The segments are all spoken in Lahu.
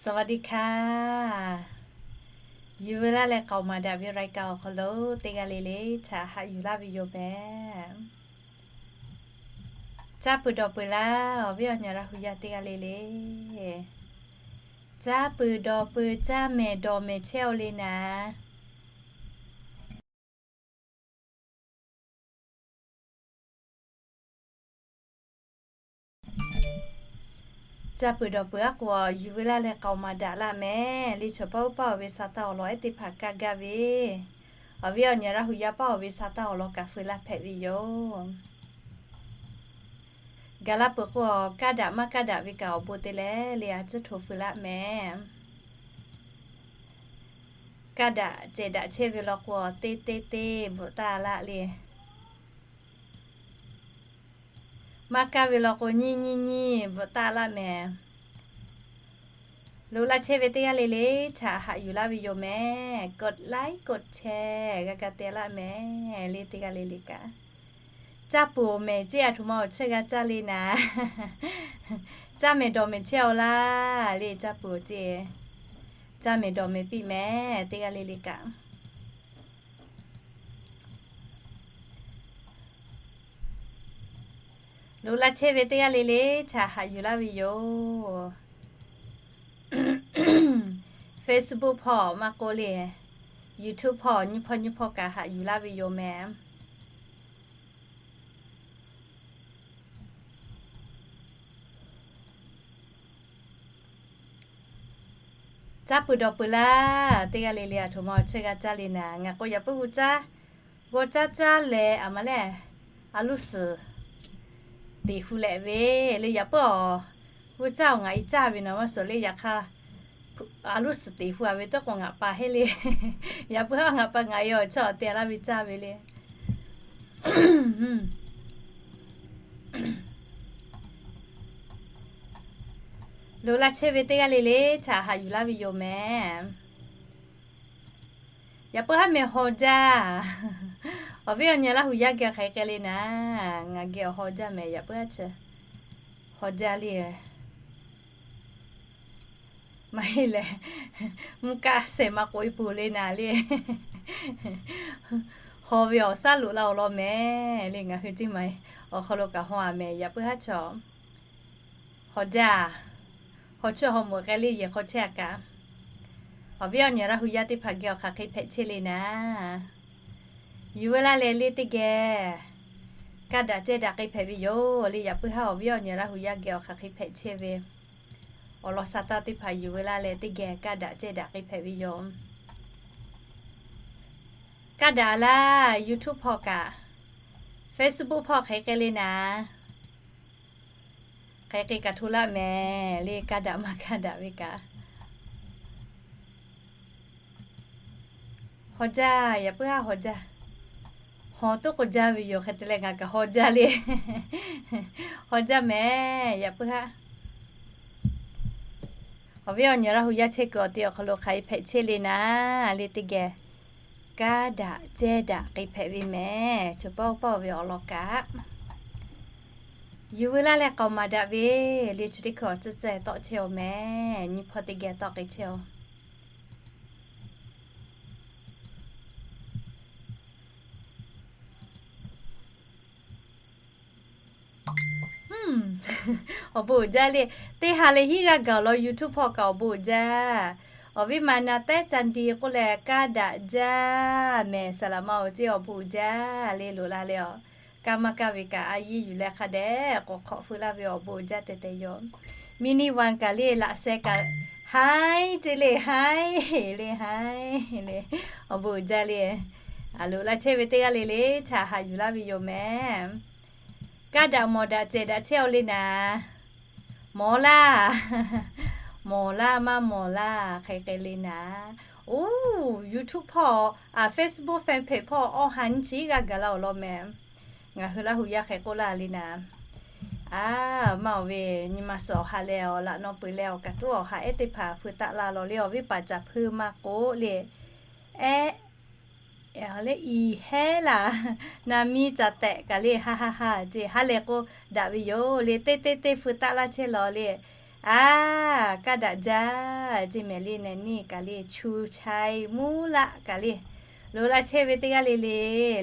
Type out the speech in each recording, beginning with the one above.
สวัสดีค่ะ Yuˬ veu laˇ leh k'aoˍ maˍ daꞈ ve รายการ awˬ hk'aw lo teˇ g'aˇ le le htaꞈ haꞈ yuˬ laˇ ve yoˬ mehˍ. Caˇ peuˬ dawˬ peuˬ laˇ, awˬ viˉ awˬ nyi Laˇ hu yaˇ teˇ g'aˇ le le. Caˇ peuˬ dawˬ peuˬ, caˇ mehˍ dawˬ mehˍ chehˇ-oˆ le naˍ. Caˇ peuˬ dawˬ peuˬ aˉ k'o, yuˬ veu laˇ leh k'aoˍ maˍ daꞈ laˇ mehˍ. Liꞈ chaw paˇ oˇ paˇ awˬ ve sa taˇ awˬ lawn ehˉ teˇ hpaˍ kaˇ gaˇ ve, awˬ viˉ awˬ nyi Laˇ hu yaˇ paˇ awˬ ve sa taˇ awˬ lawn kaꞈ feu laˇ hpehꞈ ve yoˬ. Gaˬ la peuˬ k'o, kaˇ daꞈ maˇ kaˇ daꞈ ve kaꞈ awˬ bon te leh le a ciˉ hto feu laˇ mehˍ. Kaˇ daꞈ cehˬ daꞈ chehˇ ve law k'o, teˇ teˇ teˇ bvuhꞈ taˇ laˇ le. Maˇ kaˇ ve law k'o, nyiˇ nyiˇ nyiˇ bvuhꞈ taˇ laˇ mehˍ. Loꞈ la chehˇ ve teˇ g'aˇ le le htaꞈ haꞈ yuˬ laˇ ve yoˬ mehˍ. กดไลค์ กดแชร์ g'a ga te laˇ mehˍ le teˇ g'aˇ le le kaꞈ. Caˇ peuˬ mehˍ ceˇ, a htoꞈ ma awˬ chehˇ g'a caˇ le naˍ. Caˇ mehˍ dawˬ mehˍ chehˇ-oˆ laˇ le, caˇ peuˬ ceˇ. Caˇ mehˍ dawˬ mehˍ piˇ mehˍ teˇ g'aˇ le le kaꞈ. Loꞈ la chehˇ ve teˇ g'aˇ le le htaꞈ haꞈ yuˬ laˇ ve yoˬ. Facebook hpawˇ maˇ k'oˆ le, YouTube hpawˇ nyiˇ hpawˇ nyiˇ hpawˇ kaꞈ haꞈ yuˬ laˇ ve yoˬ mehˍ. Caˇ peuˬ dawˬ peuˬ laˇ, teˇ g'aˇ le le a htoꞈ ma awˬ chehˇ g'a caˇ le naˍ. Ngaˬ k'o yaꞈ puiˉ g'uˇ caˇ, g'uˇ caˇ caˇ leh a ma lehˬ, a loˇ suhˍ teꞈ hu leh ve le. Yaꞈ puiˉ awˬ g'uˇ caˇ awˬ ngaˬ e caˇ ve naˍ maˇ suhˍ le. Yaꞈ hk'aˇ a loˇ suhˍ teꞈ hu a ve tawˇ k'o ngaˬ pa heˆ le. Yaꞈ puiˉ haˉ ngaˬ pa ngaˬ e awˬ chawˇ awˬ te laˇ ve caˇ ve le. Loꞈ la chehˇ ve teˇ g'aˇ le le htaꞈ haꞈ yuˬ laˇ ve yoˬ mehˍ. Yaꞈ puiˉ haˉ meh haw jaˇ. Awˬ viˉ awˬ nyi Laˇ hu yaˇ geh hk'aˬ hk'e k'ai le naˍ, ngaˬ geh awˬ haw jaˇ mehˍ. Yaꞈ puiˉ haˉ chi haw jaˇ le. Maˇ heˆ lehˬ, mvuhˇ kaˆ sehˍ ma k'oꞈ e peuˬ le naˍ le. Haw ve awˬ saˉ loꞈ la awˬ lawn mehˍ le. Ngaˬ hui teˇ maˬ awˬ hk'aw lo kaꞈ haw a mehˍ. Yaꞈ puiˉ haˉ chaw haw jaˇ. Haw chehˇ haw mawꞈ k'ai le yehˬ hk'aw chehˇ a kaꞈ. Awˬ viˉ awˬ nyi Laˇ hu yaˇ teˇ hpaˍ geh awˬ hk'aˬ hk'e hpehꞈ chehˇ le naˍ. Yuˬ veu laˇ leh le teˇ geh kaˇ daꞈ cehˇ daꞈ k'ai hpehꞈ ve yoˬ le. Yaꞈ puiˉ haˉ awˬ viˉ awˬ nyi Laˇ hu yaˇ geh awˬ hk'aˬ hk'e hpehꞈ chehˇ ve awˬ lawn sa taˇ teˇ hpaˍ yuˬ veu laˇ leh teˇ geh kaˇ daꞈ cehˇ daꞈ k'ai hpehꞈ ve yoˬ. Kaˇ daꞈ laˇ, YouTube hpawˇ kaꞈ, Facebook hpawˇ hk'aˬ hk'e k'ai le naˍ. Hk'aˬ hk'e kaꞈ hto laˇ mehˍ le, kaˇ daꞈ maˇ kaˇ daꞈ ve kaꞈ. Haw jaˇ, yaꞈ puiˉ haˉ haw jaˇ. Haw toˆ k'o jaˇ ve yoˬ. Hk'e te leh ngaˬ kaꞈ haw jaˇ le. Haw jaˇ mehˍ, yaꞈ puiˉ haˉ. Awˬ viˉ awˬ nyi Laˇ hu yaˇ chehˇ kuiˬ awˬ te awˬ hk'aw lo hk'aˬ hk'e hpehꞈ chehˇ le naˍ le teˇ geh kaˇ daꞈ cehˇ daꞈ k'ai hpehꞈ ve mehˍ. Chaw paˇ oˇ paˇ ve awˬ lawn kaꞈ yuˬ veu laˇ leh k'aoˍ maˍ daꞈ ve le. Chi teˇ hkui awˬ ceuˬ ceuˬ tawˆ chehˇ-oˬ mehˍ. Nyiˇ hpawˇ teˇ geh tawˆ k'ai chehˇ-oˬ. Awˬ bon uiˍ jaˇ le. Teˇ ha leh hiˉ g'aˇ gaˬ awˬ lawn YouTube hpawˇ kaꞈ awˬ bon uiˍ jaˇ. Awˬ viˉ ma na tehˉ ca di k'oˆ leh kaˇ daꞈ jaˇ mehˍ. Saˍ laꞈ ma-oˬ ceˇ, awˬ bon uiˍ jaˇ le. Loꞈ la leh a, kaˇ maˇ kaˇ ve kaꞈ a yiˇ yuˬ leh hk'a dehꞈ k'awꞈ hk'awꞈ feu laˇ ve awˬ bon uiˍ jaˇ tehꞈ tehꞈ yoˬ. Mini one kaꞈ le laꞈ sheh kaꞈ haiˉ ceˇ le, haiˉ le, haiˉ le. Awˬ bon uiˍ jaˇ le. A loꞈ la chehˇ ve teˇ g'aˇ le le htaꞈ haꞈ yuˬ laˇ ve yoˬ mehˍ. Kaˇ daꞈ mawˬ daꞈ cehˬ daꞈ chehˇ-oˆ le naˍ. Mawˬ laˇ. Mawˬ laˇ maˇ mawˬ laˇ hk'aˬ hk'e le naˍ. Oˇ, YouTube hpawˇ, a, Facebook fan page hpawˇ awˬ ha nyi chi g'aˇ gaˬ la awˬ lawn mehˍ. Ngaˬ hui Laˇ hu yaˇ hk'e k'oˆ laˇ le naˍ. A, maˇ awˬ ve nyi ma suhˍ awˬ ha leh awˬ laꞈ naw peuˬ leh awˬ kaꞈ tuˉ awˬ ha ehˉ teˇ hpaˍ feu taˆ la lawˬ le. Awˬ viˉ paˍ caˍ hpeuˇ maˇ k'oˆ le. Ehˉ, leh iˍ hehˉ laˬ, naˍ miˇ caˍ tehꞈ kaꞈ le, ha ha ha ceˇ, ha lehˬ k'o daꞈ ve yoˬ le. Teˇ teˇ teˇ feu taˆ laˇ chehˇ lawˬ le. A, kaˇ daꞈ jaˇ ceˇ mehˍ le, neh niˇ kaꞈ le, chu chai muˇ laˆ kaꞈ le. Loꞈ la chehˇ ve teˇ g'aˇ le le,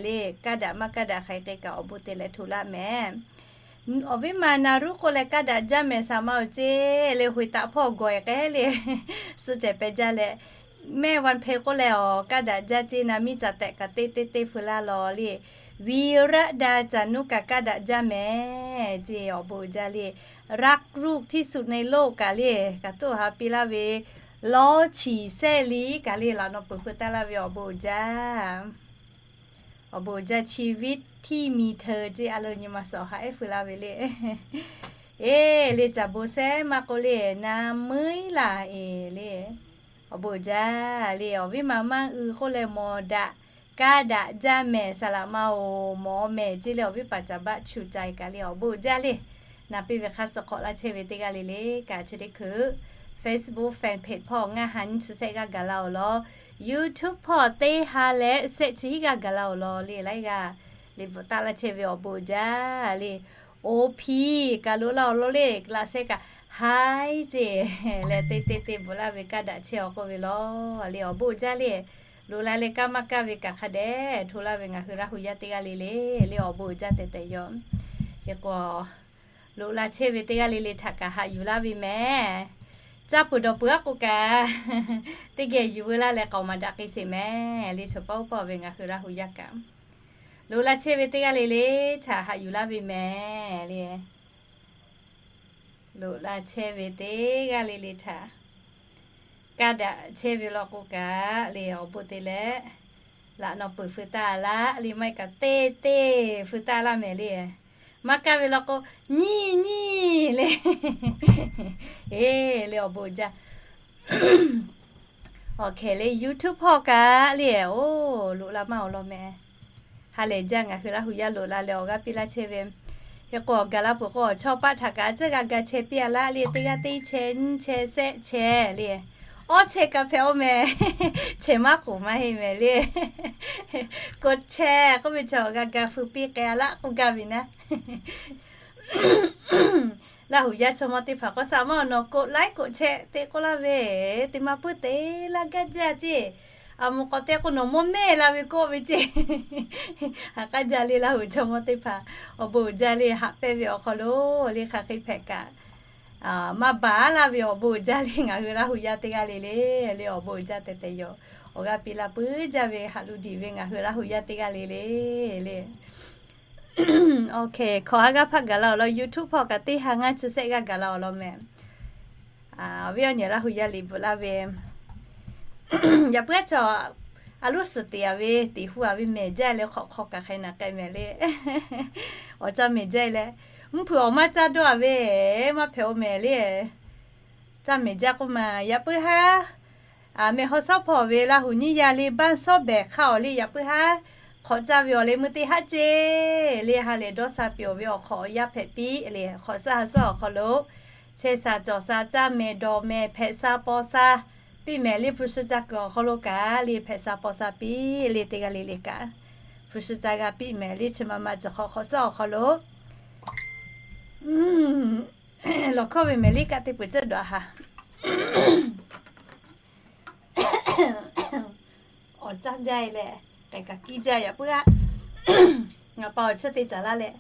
le kaˇ daꞈ maˇ kaˇ daꞈ hk'aˬ hk'e k'ai kaꞈ awˬ bon te leh hto laˇ mehˍ. Awˬ viˉ ma Naˍruˆ k'oˆ leh kaˇ daꞈ jaˇ mehˍ, saˍ ma awˬ ceˇ le, hoꞈ taꞈ hpawˇ gawˬ-e k'ehˉ le, suh cehˬ peh jaˇ leh, mehˆ Vanhphe k'oˆ leh awˬ kaˇ daꞈ jaˇ ceˇ, na miˇ caꞈ tehꞈ kaꞈ teˇ teˇ teˇ feu laˇ law le. Virat da caˍ nuˇ kaꞈ kaˇ daꞈ jaˇ mehˍ ceˇ, awˬ bon uiˍ jaˇ le. รักลูกที่สุดในโลก kaꞈ le, kaꞈ tuˇ ha piˇ laˇ ve, lawˇ chiˍ sehˆ liˇ kaꞈ le, laꞈ naw peuˬ feu taˇ laˇ ve awˬ bon uiˍ jaˇ. Awˬ bon uiˍ jaˇ ชีวิตที่มีเธอ ceˇ, a lo nyi ma suhˍ awˬ ha ehˉ feu laˇ ve le. Eˬ le, caˬ bon sehˉ maˇ k'oˆ le, na meuˉ laˬ eˬ le. Awˬ bon uiˍ jaˇ le, awˬ viˉ ma maˇ uiˍ k'oˆ leh mawˬ daꞈ, kaˇ daꞈ jaˇ mehˍ, saˍ laꞈ ma oˬ mawˬ mehˍ ceˇ le, awˬ viˉ paˍ caˍ baˆ chu cai kaꞈ le, awˬ bon uiˍ jaˇ le. Na piˇ ve hk'aˇ suh hk'awꞈ laˇ chehˇ ve teˇ g'aˇ le le kaꞈ, chi teˇ hkui Facebook fan page hpawˇ ngaˇ ha nyiˇ chi sehˆ g'aˇ gaˬ la awˬ lawn, YouTube hpawˇ teˇ ha leh sehˆ chi hiˉ g'aˇ gaˬ la awˬ lawn le, laiˉ g'aˇ le bvuhꞈ taˆ laˇ chehˇ ve awˬ bon uiˍ jaˇ le. Oˇ hpiˇ kaꞈ loꞈ la awˬ lawn le, laꞈ sheh kaꞈ haiˉ ceˇ leh teˇ teˇ teˇ bvuhꞈ laˇ ve kaˇ daꞈ chehˇ awˬ k'oˆ ve law le, awˬ bon uiˍ jaˇ le. Loꞈ la leh kaˇ maˇ kaˇ ve kaꞈ hk'a dehꞈ hto laˇ ve ngaˬ hui Laˇ hu yaˇ teˇ g'aˇ le le, le awˬ bon uiˍ jaˇ tehꞈ tehꞈ yoˬ. Hk'e k'o, loꞈ la chehˇ ve teˇ g'aˇ le le htaꞈ kaꞈ haꞈ yuˬ laˇ ve mehˍ. Caˇ peuˬ dawˬ peuˬ aˉ k'oˆ kaꞈ, teˇ geh yuˬ veu laˇ leh k'aoˍ maˍ daꞈ k'ai sheˍ mehˍ le, chaw paˇ oˇ paˇ ve ngaˬ hui Laˇ hu yaˇ kaꞈ. Loꞈ la chehˇ ve teˇ g'aˇ le le htaꞈ haꞈ yuˬ laˇ ve mehˍ le. Loꞈ la chehˇ ve teˇ g'aˇ le le htaꞈ kaˇ daꞈ chehˇ ve law k'o kaꞈ le, awˬ bon te leh laꞈ naw peuˬ feu taˇ laˇ le, maˇ heˆ kaꞈ teˇ teˇ feu taˇ laˇ mehˍ le. Maˇ kaˇ ve law k'o, nyiˇ nyiˇ le. Eˬ le, awˬ bon uiˍ jaˇ. Awˬ hkeh le, YouTube hpawˇ kaꞈ le, oˬ, loꞈ la maˇ awˬ lawn mehˍ. Ha lehˬ jaˇ, ngaˬ hui Laˇ hu yaˇ loꞈ la leh awˬ g'aˇ piˇ laˇ chehˇ ve. Hk'e k'o, awˬ gaˬ la peuˬ k'o, awˬ chawˇ paˆ htaꞈ kaꞈ a ciˉ g'a ga chehˇ piˇ a laˇ le, teˇ g'aˇ teˇ chehˇ, nyiˇ chehˇ, sehˆ chehˇ le. Awˇ chehˇ kaꞈ hpehꞈ-oˬ mehˍ. Chehˇ maˇ k'oˍ maˇ heˆ mehˍ le. K'o chehˇ k'oˆ ve chaw awˬ g'a ga feu piˇ k'ai a laˇ k'oˆ gaˇ ve naˉ. Laˇ hu yaˇ chaw mawˇ teˇ hpaˍ k'o, saˍ maˇ awˬ nawˬ กดไลค์ กดแชร์ te k'oˆ laˇ ve, te maˇ puiˉ te laˇ gaˇ jaˇ ceˇ. A mvuh k'awꞈ te k'o, nawˬ mawˇ mehˇ la ve k'oˆ ve ceˇ. Haꞈ k'aˉ jaˇ le, Laˇ hu chaw mawˇ teˇ hpaˍ awˬ bon uiˍ jaˇ le, haꞈ pehnˇ ve awˬ hk'aw lo le hk'aˬ hk'e hpehꞈ kaꞈ, maˇ baˬ laˇ ve awˬ bon uiˍ jaˇ le, ngaˬ hui Laˇ hu yaˇ teˇ g'aˇ le le, le awˬ bon uiˍ jaˇ tehꞈ tehꞈ yoˬ. Awˬ g'aˇ piˇ la puiˉ jaˇ ve haꞈ lo diˍ ve ngaˬ hui Laˇ hu yaˇ teˇ g'aˇ le le, le. Awˬ hkeh hkawꞈ ha g'aˇ hpaˆ gaˬ la awˬ lawn, YouTube hpawˇ kaꞈ teˇ ha ngaˇ chi sehˆ g'aˇ gaˬ la awˬ lawn mehˍ. Awˬ viˉ awˬ nyi Laˇ hu yaˇ liꞈ bvuhꞈ laˇ ve, yaꞈ puiˉ aˉ chaw, a loˉ suhˍ teꞈ a ve, teꞈ hu a ve mehˍ jaˇ leh hk'awꞈ hk'aw kaꞈ hk'ai naˬ k'ai mehˍ le. Awˬ caˇ mehˍ jaˇ leh, mvuhˇ hpeuꞈ awˬ maˇ caˇ dawˇ a ve, maˇ hpehꞈ-oˬ mehˍ le. Caˇ mehˍ jaˇ k'oˆ ma, yaꞈ puiˉ haˉ mehˬ haw shaˉ hpawˇ ve Laˇ hu nyiˇ yaˇ le, baˆ shawˉ behˍ hk'aˇ awˬ le, yaꞈ puiˉ haˉ hk'awꞈ caˇ ve awˬ leh meuˇ teˇ haˉ ceˇ le, ha lehˬ dawˇ sha piˇ-oˬ ve awˬ hk'awꞈ awˬ yaˇ hpehꞈ piˇ le, hk'awꞈ shaˉ ha shaˉ awˬ hk'aw lo chehˇ sha cawˬ sha caˇ mehˍ dawˬ mehˍ hpehꞈ sha paw sha piˇ mehˍ le, hpu shi caˇ kuiˬ awˬ hk'aw lo kaꞈ le hpehꞈ sha paw sha piˇ le, teˇ g'aˇ le le kaꞈ hpu shi caˇ g'a piˇ mehˍ le, chi ma ma cawˬ hk'awꞈ hk'awꞈ shaˉ awˬ hk'aw lo lawˬ hkawˇ ve mehˍ le kaꞈ teˇ peuˬ ceuˇ dawˬ a ha. Awˬ caˇ jaˇ e leh, k'ai kaꞈ kiˇ jaˇ yaꞈ puiˉ haˉ. Ngaˬ pa awˬ chehˇ te caˍ laˇ leh,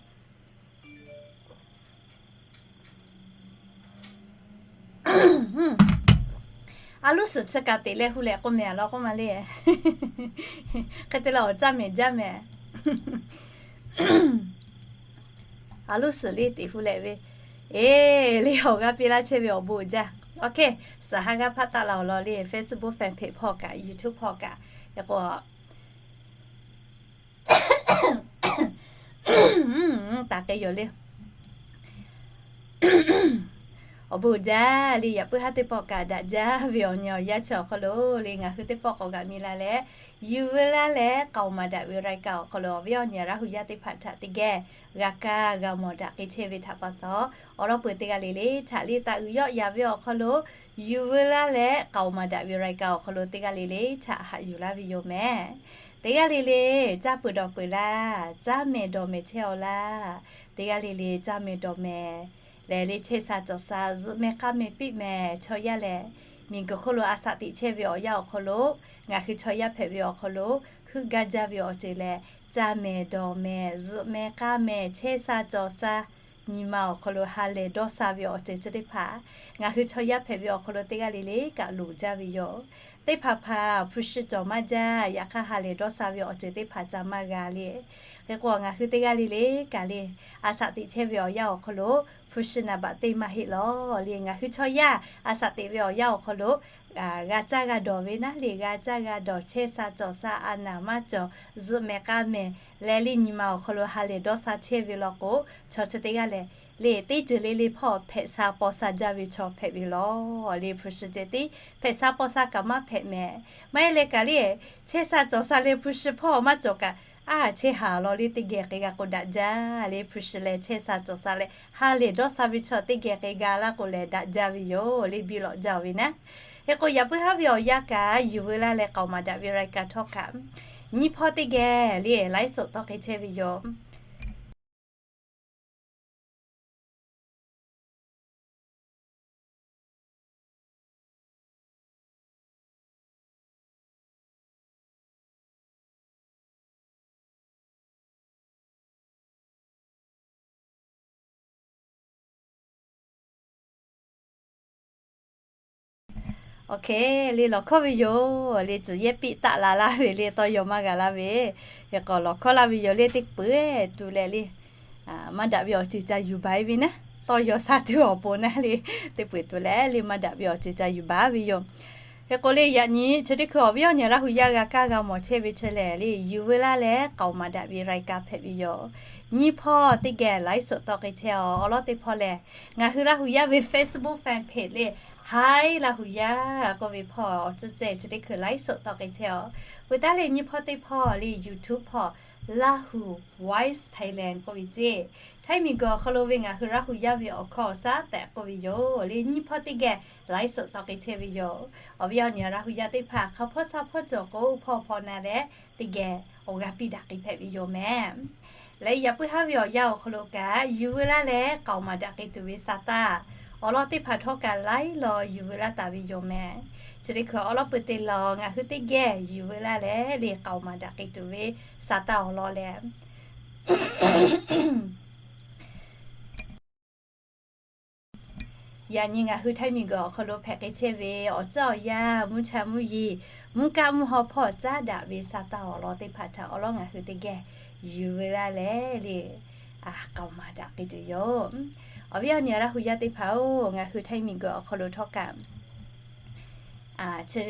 a loˉ suhˍ chi kaꞈ teꞈ leh hu leh k'oˆ mehˍ a law k'oˆ ma le. Hk'e te leh awˬ caˇ mehˍ jaˇ mehˍ. A loˉ suhˍ le teꞈ hu leh ve, eˬ le awˬ g'aˇ piˇ laˇ chehˇ ve awˬ bon uiˍ jaˇ. Awˬ hkeh, saˍ ha g'aˇ hpaˆ taˆ la awˬ lawn le, Facebook fan page hpawˇ kaꞈ YouTube hpawˇ kaꞈ, hk'e k'o taˍ k'ai yoˬ le. Awˬ bon uiˍ jaˇ le, yaꞈ puiˉ haˉ teˇ pawˆ kaꞈ daꞈ jaˇ ve awˬ nyi awˬ yanˇ chi awˬ hk'aw lo le, ngaˬ hui teˇ pawˆ k'awꞈ g'aꞈ mi la leh, yuˬ veu laˇ leh k'aoˍ maˍ daꞈ ve รายการ awˬ hk'aw lo awˬ viˉ awˬ nyi Laˇ hu yaˇ teˇ hpaˍ htaꞈ teˇ geh g'a kaˇ g'a mawˬ daꞈ k'ai chehˇ ve htaꞈ pa taw, awˬ lawn peuˬ teˇ g'aˇ le le htaꞈ le taꞈ uiˍ yawˆ yaˍ ve awˬ hk'aw lo, yuˬ veu laˇ leh k'aoˍ maˍ daꞈ ve รายการ awˬ hk'aw lo teˇ g'aˇ le le htaꞈ haꞈ yuˬ laˇ ve yoˬ mehˍ. Teˇ g'aˇ le le caˇ peuˬ dawˬ peuˬ laˇ, caˇ mehˍ dawˬ mehˍ chehˇ-aw laˇ. Teˇ g'aˇ le le caˇ mehˍ dawˬ mehˍ Lehˬ le, chehˇ sha cawˬ sha, zuhꞈ meh k'aˇ meh piˇ meh chaw yaˇ lehˬ, miˬguiˬ hk'oˆ lo a shaꞈ teꞈ chehˇ ve awˬ yanˇ awˬ hk'aw lo, ngaˬ hui chaw yaˇ hpehꞈ ve awˬ hk'aw lo, heuˆ gaˇ jaˇ ve awˬ ceuˬ lehˬ, caˇ mehˍ dawˬ mehˍ, zuhꞈ meh k'aˇ meh, chehˇ sha cawˬ sha, nyi ma awˬ hk'aw lo ha lehˬ dawˇ sha ve awˬ ceuˬ chi teˇ hpaˍ, ngaˬ hui chaw yaˇ hpehꞈ ve awˬ hk'aw lo teˇ g'aˇ le le kaꞈ loˍ jaˇ ve yoˬ. Teˇ hpaˍ hpaˍ hpu shi cawˬ maˇ jaˇ, yaꞈ hk'aˇ ha lehˬ dawˇ sha ve awˬ ceuˬ teˇ hpaˍ ca maˇ g'a le. Hk'e k'o, ngaˬ hui teˇ g'aˇ le le kaꞈ le, a shaꞈ teꞈ chehˇ ve awˬ yanˇ awˬ hk'aw lo, hpu shi naˍ baꞈ teˇ maˇ heˆ lawˬ le. Ngaˬ hui chaw yaˇ a shaꞈ teꞈ ve awˬ yanˇ awˬ hk'aw lo, g'a caˇ g'a dawˬ ve naˉ le, g'a caˇ g'a dawˬ, chehˇ sha cawˬ sha, a naˍ maˇ cawˬ, zuhꞈ meh k'aˇ meh, leh le nyi ma awˬ hk'aw lo ha lehˬ dawˇ sha chehˇ ve law k'o, chaw chi teˇ g'aˇ lehˬ le, teˇ ceuˬ le le hpawˇ hpehꞈ sha paw sha jaˇ ve chaw hpehꞈ ve lawˬ le. Hpu shi ceh tiˉ hpehꞈ sha paw sha kaꞈ maˇ hpehꞈ mehˍ. Maˇ heˆ leh kaꞈ le, chehˇ sha cawˬ sha leh hpu shi hpawˇ maˇ cawˬ kaꞈ, a chehˇ haˍ lawˬ le, teˇ geh k'ai g'a k'o daꞈ jaˇ le. Hpu shi leh chehˇ sha cawˬ sha leh ha lehˬ dawˇ sha ve chaw teˇ geh k'ai g'a laˇ k'o lehˬ daꞈ jaˇ ve yoˬ le, biˇ lawꞈ jaˇ ve naˉ. Hk'e k'o, yaꞈ puiˉ haˉ ve awˬ yanˇ kaꞈ yuˬ veu laˇ leh k'aoˍ maˍ daꞈ ve รายการ htawˇ kaꞈ, nyiˇ hpawˇ teˇ geh le laiˉ soꞈ tawˇ hk'e chehˇ ve yoˬ. Awˬ hk'e le, lawˬ hkawˇ ve yoˬ le, tcuhˬ yehˇ piˆ taˆ la laˇ ve le, tawˇ yaw maˇ g'a laˇ ve. Hk'e k'o, lawˬ hkawˇ laˇ ve yoˬ le, teˇ peuˬ tuˬ leh le, maˇ daꞈ ve awˬ ceuˬ ca yuˬ baˬ e ve naˉ, tawˇ yaw shaˉ tuˬ awˬ pon naˉ le, teˇ peuˬ tuˬ leh le maˇ daꞈ ve awˬ ceuˬ ca yuˬ baˬ ve yoˬ. Hk'e k'o le, yaꞈ nyi chi teˇ hkui awˬ viˉ awˬ nyi Laˇ hu yaˇ g'a kaˇ g'a mawˬ chehˇ ve chi lehˬ le, yuˬ veu laˇ leh k'aoˍ maˍ daꞈ ve รายการ hpehꞈ ve yoˬ. Nyiˇ hpawˇ teˇ geh laiˉ soꞈ tawˇ hk'e chehˇ-aˬ. Awˬ lawn teˇ hpawˇ lehˬ, ngaˬ hui Laˇ hu yaˇ ve Facebook fan page le, Hi Laˇ hu yaˇ k'oˆ ve hpawˇ awˬ tcuhˉ ceh chi teˇ hkui laiˉ soꞈ tawˇ hk'e chehˇ-aˬ. Peuˬ taˉ le nyiˇ hpawˇ teˇ hpawˇ le YouTube hpawˇ Lahu Voice Thailand k'oˆ ve ceˇ, Htaiˇ miˬguiˬ awˬ hk'aw lo ve ngaˬ hui Laˇ hu yaˇ ve awˬ hkawˇ awˬ shaˉ tehꞈ k'oˆ ve yoˬ le. Nyiˇ hpawˇ teˇ geh laiˉ soꞈ tawˇ hk'e chehˇ ve yoˬ. Awˬ viˉ awˬ nyi Laˇ hu yaˇ teˇ hpaˍ hk'a hpawˇ sha hpawˇ cawˬ k'o, hpawˇ hpawˇ na leh teˇ geh awˬ g'aˇ piˇ daꞈ k'ai hpehꞈ ve yoˬ mehˍ. Leh yaꞈ puiˉ haˉ ve awˬ yanˇ awˬ hk'aw lo kaꞈ yuˬ veu laˇ leh k'aoˍ maˍ daꞈ k'ai tuˬ ve sa taˇ awˬ lawn teˇ hpaˍ htawˇ kaꞈ laiˉ law yuˬ veu laˇ taˍ ve yoˬ mehˍ. Chi teˇ hkui awˬ lawn peuˬ te lawˬ ngaˬ hui teˇ geh yuˬ veu laˇ leh le k'aoˍ maˍ daꞈ k'ai tuˬ ve sa taˇ awˬ lawn lehˬ, yaꞈ nyi ngaˬ hui Htaiˇ miˬguiˬ awˬ hk'aw lo hpehꞈ k'ai chehˇ ve awˬ tcuhˉ awˬ yanˇ, mvuhˇ cha mvuhˇ yeˬ, mvuhˇ kaˆ mvuhˇ haw hpawˇ caˉ daꞈ ve sa taˇ awˬ lawn teˇ hpaˍ htaꞈ awˬ lawn ngaˬ hui teˇ geh yuˬ veu laˇ leh le, k'aoˍ maˍ daꞈ k'ai tuˬ yoˬ. Awˬ viˉ awˬ nyi Laˇ hu yaˇ teˇ hpaˍ-oˬ, ngaˬ hui Htaiˇ miˬguiˬ awˬ hk'aw lo htawˇ kaꞈ chi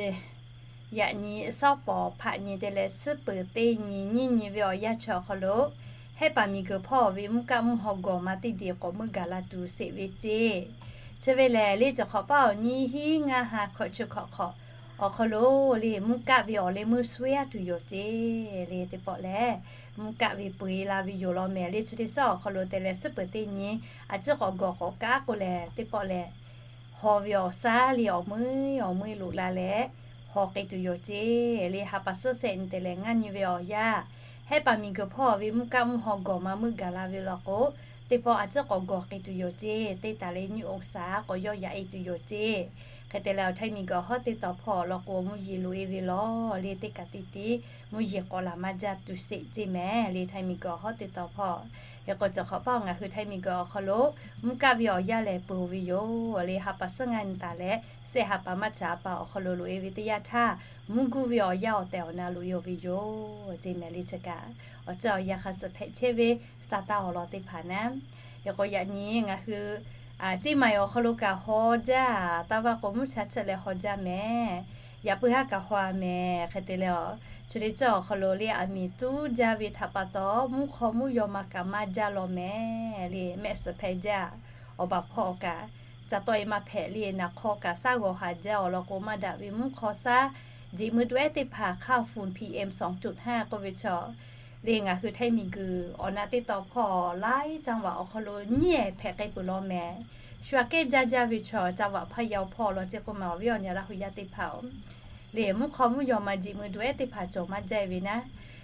yaꞈ nyi shawˉ pawˍ hpaꞈ nyi te leh suhˉ peuˍ teˇ nyi nyiˇ nyi ve awˬ yanˇ chi awˬ hk'aw lo, Hehˆ paˍ miˬguiˬ hpawˇ ve mvuhˇ kaˆ mvuhˇ haw gawˬ ma teˇ diˬ k'awꞈ meuˇ gaˬ la tuˬ sheˍ ve ceˇ. Chi ve lehˬ le, cawˬ hk'awꞈ paˉ awˬ nyiˇ hinˉ ngaˇ ha hkawꞈ chi hkawꞈ hk'awꞈ awˬ hk'aw lo le, mvuhˇ kaˆ ve awˬ leh meuˇ shuˉ-a tuˬ yoˬ ceˇ le. Teˇ pawˆ lehˬ, mvuhˇ kaˆ ve peu-e la ve yoˬ law mehˍ le. Chi teˇ shaˉ awˬ hk'aw lo te leh suhˉ peuˍ teˇ nyi a ciˉ k'awꞈ gawˬ k'awꞈ kaˉ k'o lehˬ, teˇ pawˆ lehˬ haw ve awˬ shaˉ le awˬ meuˇ awˬ meuˇ loꞈ la leh haw k'ai tuˬ yoˬ ceˇ le. Ha pa suhˉ shehˆ nyi te leh ngaˇ nyi ve awˬ yanˇ, Hehˆ paˍ miˬguiˬ hpawˇ ve mvuhˇ kaˆ mvuhˇ haw gawˬ ma meuˇ gaˬ la ve law k'o, teˇ pawˆ a ciˉ k'awꞈ gawˬ k'ai tuˬ yoˬ ceˇ. Teˇ taˍ leh nyiˇ องศา k'awꞈ yawˇ yaꞈ-e tuˬ yoˬ ceˇ. Hk'e te leh awˬ Htaiˇ miˬguiˬ hawˉ teˇ tawˍ hpawˇ law k'o mvuhˇ yeˬ loꞈ-e ve law le, teˇ kaꞈ teˇ tiˉ mvuhˇ yeˬ k'awꞈ laˬ maˇ jaˇ tuˬ sheˍ ceˇ mehˍ le. Htaiˇ miˬguiˬ hawˉ teˇ tawˍ hpawˇ, hk'e k'o cawˬ hk'awꞈ paˉ ngaˬ hui Htaiˇ miˬguiˬ awˬ hk'aw lo mvuhˇ kaˆ ve awˬ yanˇ lehˬ peuˬ ve yoˬ le. Ha pa suhˉ ngaˇ nyi taˍ leh shehˆ ha pa maˇ cha pa awˬ hk'aw lo loꞈ-e ve teˇ yanˇ htaˇ, mvuhˇ guˇ ve awˬ yanˇ awˬ tehˬ awˬ na loꞈ-e-oˬ ve yoˬ ceˇ mehˍ le. Chi kaꞈ awˬ ceuˬ awˬ yanˇ hk'a suhˍ hpehꞈ chehˇ ve sa taˇ awˬ lawn teˇ hpaˍ naˉ. Hk'e k'o yaꞈ nyi ngaˬ hui ceˇ ma awˬ hk'aw lo kaꞈ haw jaˇ, taˇ vaˇ k'o mvuhˇ cha chehˇ leh haw jaˇ mehˍ. Yaꞈ puiˉ haˉ kaꞈ haw-a mehˍ. Hk'e te leh, chi teˇ ceuˬ awˬ hk'aw lo le aˬ miˍ tuˉ jaˇ ve htaꞈ pa taw mvuhˇ hk'aw mvuhˇ yaw ma kaꞈ maˇ jaˇ law mehˍ le. Mehˆ suhˍ hpehˇ jaˇ, awˬ baˬ hpawˇ kaꞈ ca tawˆ-e maˇ hpehꞈ le. Naˍ hk'aw kaꞈ shaˉ g'awˬ haˍ jaˇ awˬ lawn k'o maˇ daꞈ ve mvuhˇ hk'aw shaˉ jeꞈ meuˇ tuˬ ehˉ teˇ hpaˍ hk'aˇ fun PM สองจุดห้า k'oˆ ve chaw le, ngaˬ hui Htaiˇ miˬguiˬ awˬ na teˇ tawˍ hpawˇ laiˉ จังหวัด awˬ hk'aw lo nyiˇ ehˍ hpehꞈ k'ai peuˬ law mehˍ. Shu aꞈ kehˉ jaˇ jaˇ ve chaw จังหวัด พะเยา hpawˇ law ceˇ k'oˆ ma awˬ viˉ awˬ nyi Laˇ hu yaˇ teˇ hpaˍ-oˬ, le mvuhˇ hk'aw mvuhˇ yaw ma jeꞈ meuˇ tuˬ ehˉ teˇ hpaˍ cawˬ maˇ jaˇ ve naˉ.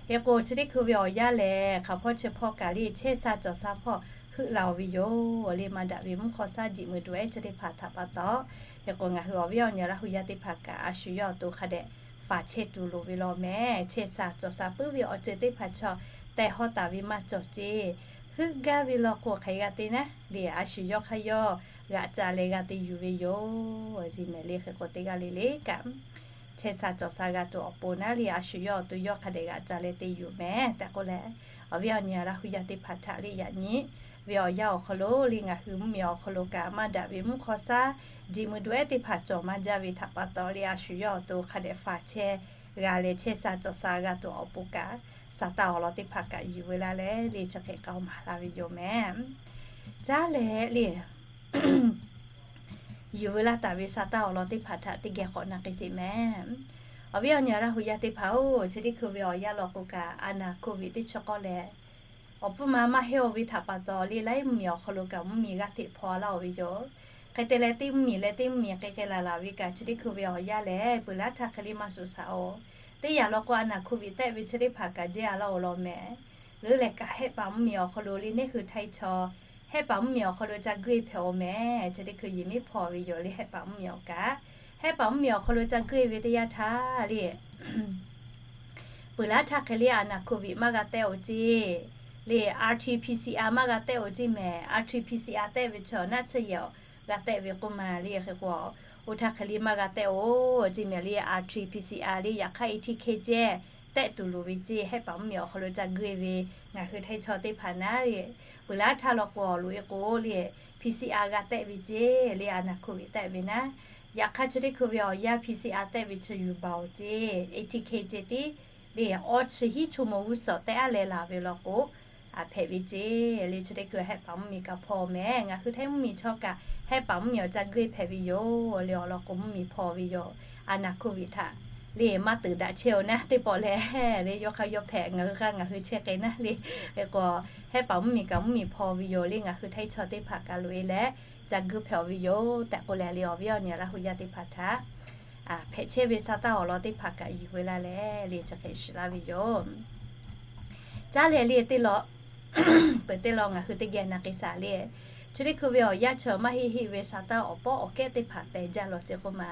Hk'e k'o chi teˇ hkui ve awˬ yanˇ lehˬ hk'aˬ hpawˇ chi hpawˇ kaꞈ le chehˇ sha cawˬ sha hpawˇ heuˆ la-oˬ ve yoˬ le. Maˇ daꞈ ve mvuhˇ hk'aw shaˉ jiꞈ mui duˬ ehˉ chi teˇ hpaˍ htaꞈ pa taw, hk'e k'o ngaˬ hui awˬ viˉ awˬ nyi Laˇ hu yaˇ teˇ hpaˍ kaꞈ a shu yawˇ awˬ to hk'a dehꞈ faˍ chehˇ tuˬ loˍ ve law mehˍ. Chehˇ sha cawˬ sha puiˉ ve awˬ ceuˬ teˇ hpaˍ chaw tehˬ hawˉ taˍ ve maˇ cawˬ ceˇ. Heuˆ gaˇ ve law k'o hk'aˬ hk'e g'a te naˉ le, a shu yawˇ hk'aˇ yawˇ g'aꞈ ca leh g'a te yuˬ ve yoˬ. Chi mehˍ le, hk'e k'o teˇ g'aˇ le le kaꞈ chehˇ sha cawˬ sha g'a tuˬ awˬ pon naˉ le, a shu yawˇ awˬ to yawˇ hk'a dehꞈ g'aꞈ ca leh te yuˬ mehˍ tehꞈ k'oˆ leh, awˬ viˉ awˬ nyi Laˇ hu yaˇ teˇ hpaˍ htaꞈ le yaꞈ nyi ve awˬ yanˇ awˬ hk'aw lo le, ngaˬ hui mvuhˇmiˬ awˬ hk'aw lo kaꞈ maˇ daꞈ ve mvuhˇ hk'aw shaˉ jiꞈ mui duˬ ehˉ teˇ hpaˍ cawˬ maˇ jaˇ ve htaꞈ pa taw le, a shu yawˇ awˬ to hk'a dehꞈ faˍ chehˇ g'a leh chehˇ sha cawˬ sha g'a tuˬ awˬ pon kaꞈ, Saˍtanˍ awˬ lawn teˇ hpaˍ kaꞈ yuˬ veu laˇ leh le, chi hk'e k'aoˍ maˍ laˇ ve yoˬ mehˍ. Caˉ leh le, yuˬ veu laˇ taˍ ve Saˍtanˍ awˬ lawn teˇ hpaˍ htaꞈ teˇ geh k'awꞈ na k'ai sheˍ mehˍ. Awˬ viˉ awˬ nyi Laˇ hu yaˇ teˇ hpaˍ-oˬ, chi teˇ hkui ve awˬ yanˇ law k'o kaꞈ a naˬ hk'oˆ viꞈ teˇ chi k'awˇ leh, awˬ pfuhˇ ma maˇ heˆ-oˬ ve htaꞈ pa taw le, laiˉ mvuhˇmiˬ awˬ hk'aw lo kaꞈ mvuhˇmiˬ g'aˇ hteꞈ hpaw laˇ-oˬ ve yoˬ. Hk'e te leh teˇ mvuhˇmiˬ leh teˇ mvuhˇmiˬ hk'e hk'e laˬ laˬ ve kaꞈ chi teˇ hkui ve awˬ yanˇ lehˬ, peuˬ laˇ htaˇ hk'e le maˇ shuˍ shaˍ-oˬ. Teˇ yanˇ law k'o a naˬ hk'oˆ viꞈ tehˆ ve chi teˇ hpaˍ kaꞈ jehˇ a laˇ-oˬ law mehˍ. Leuˉ leh kaꞈ Hehˆ paˍ mvuhˇmiˬ awˬ hk'aw lo le neˇ hui htaiˇ chaw Hehˆ paˍ mvuhˇmiˬ awˬ hk'aw lo ca guˇ e hpehꞈ-oˬ mehˍ. Chi teˇ hkui yehˬ miˉ hpaw ve yoˬ le, Hehˆ paˍ mvuhˇmiˬ awˬ kaꞈ. Hehˆ paˍ mvuhˇmiˬ awˬ hk'aw lo ca guˇ e ve teˇ yanˇ htaˇ le, peuˬ laˇ htaˇ hk'e le a naˬ hk'oˆ viꞈ maˇ g'a tehˆ-oˬ ceˇ le, R T P C R maˇ g'a tehˆ-oˬ ceˇ mehˍ. R T P C R tehˆ ve chaw naˆ tsuhˇ yehˬ g'a tehˆ ve k'oˆ ma le, hk'e k'o, oˇ htaˇ hk'e le maˇ g'a tehˆ-oˬ ceˇ mehˍ le. R T P C R le yaꞈ hk'aˇ A T K ceh tehˆ tuˬ loˍ ve ceˇ. Hehˆ paˍ mvuhˇmiˬ awˬ hk'aw lo ca guˇ e ve ngaˬ hui htaiˇ chaw teˇ hpaˍ naˉ le, peuˬ laˇ htaˇ law k'o loꞈ e k'o le, P C R g'a tehˆ ve ceˇ le, a naˬ hk'oˆ viꞈ tehˆ ve naˉ. Yaꞈ hk'aˇ chi teˇ hkui ve awˬ yanˇ P C R tehˆ ve chi yuˬ baˬ-oˬ ceˇ, A T K ceh tiˉ le, awˇ chi hiˉ chaw mawˬ g'uˇ suhˍ tehˆ aˉ leh laˬ ve law k'o, a hpehꞈ ve ceˇ le. Chi teˇ hkui Hehˆ paˍ mvuhˇmiˬ kaꞈ hpaw mehˍ. Ngaˬ hui htaiˇ mvuhˇmiˬ chaw kaꞈ Hehˆ paˍ mvuhˇmiˬ awˬ ca guˇ e hpehꞈ ve yoˬ le, awˬ lawn k'o mvuhˇmiˬ hpaw ve yoˬ. A naˬ hk'oˆ viꞈ htaꞈ le maˇ teuꞈ daꞈ chehˇ-oˬ naˉ teˇ pawˆ lehˬ le, yawˇ hk'aˇ yawˇ hpehꞈ, ngaˬ hui hk'aˇ ngaˬ hui chehˇ k'ai naˉ le. Hk'e k'o, Hehˆ paˍ mvuhˇmiˬ kaꞈ mvuhˇmiˬ hpaw ve yoˬ le, ngaˬ hui htaiˇ chaw teˇ hpaˍ kaꞈ loꞈ e leh ca guˇ hpehꞈ-oˬ ve yoˬ tehꞈ k'oˆ leh le, awˬ viˉ awˬ nyi Laˇ hu yaˇ teˇ hpaˍ htaꞈ hpehꞈ chehˇ ve Saˍtanˍ awˬ lawn teˇ hpaˍ kaꞈ yuˬ veu laˇ leh le, chi hk'e shiˍ laˇ ve yoˬ. Caˉ leh le teˇ law, peuˬ teˇ law ngaˬ hui teˇ geh na k'ai shaˍ le. Chi teˇ hkui ve awˬ yanˇ chaw maˇ heˆ heˆ ve Saˍtanˍ awˬ pawˆ awˬ kehˉ teˇ hpaˍ pehˬ jaˇ lawˬ ceˇ k'oˆ ma,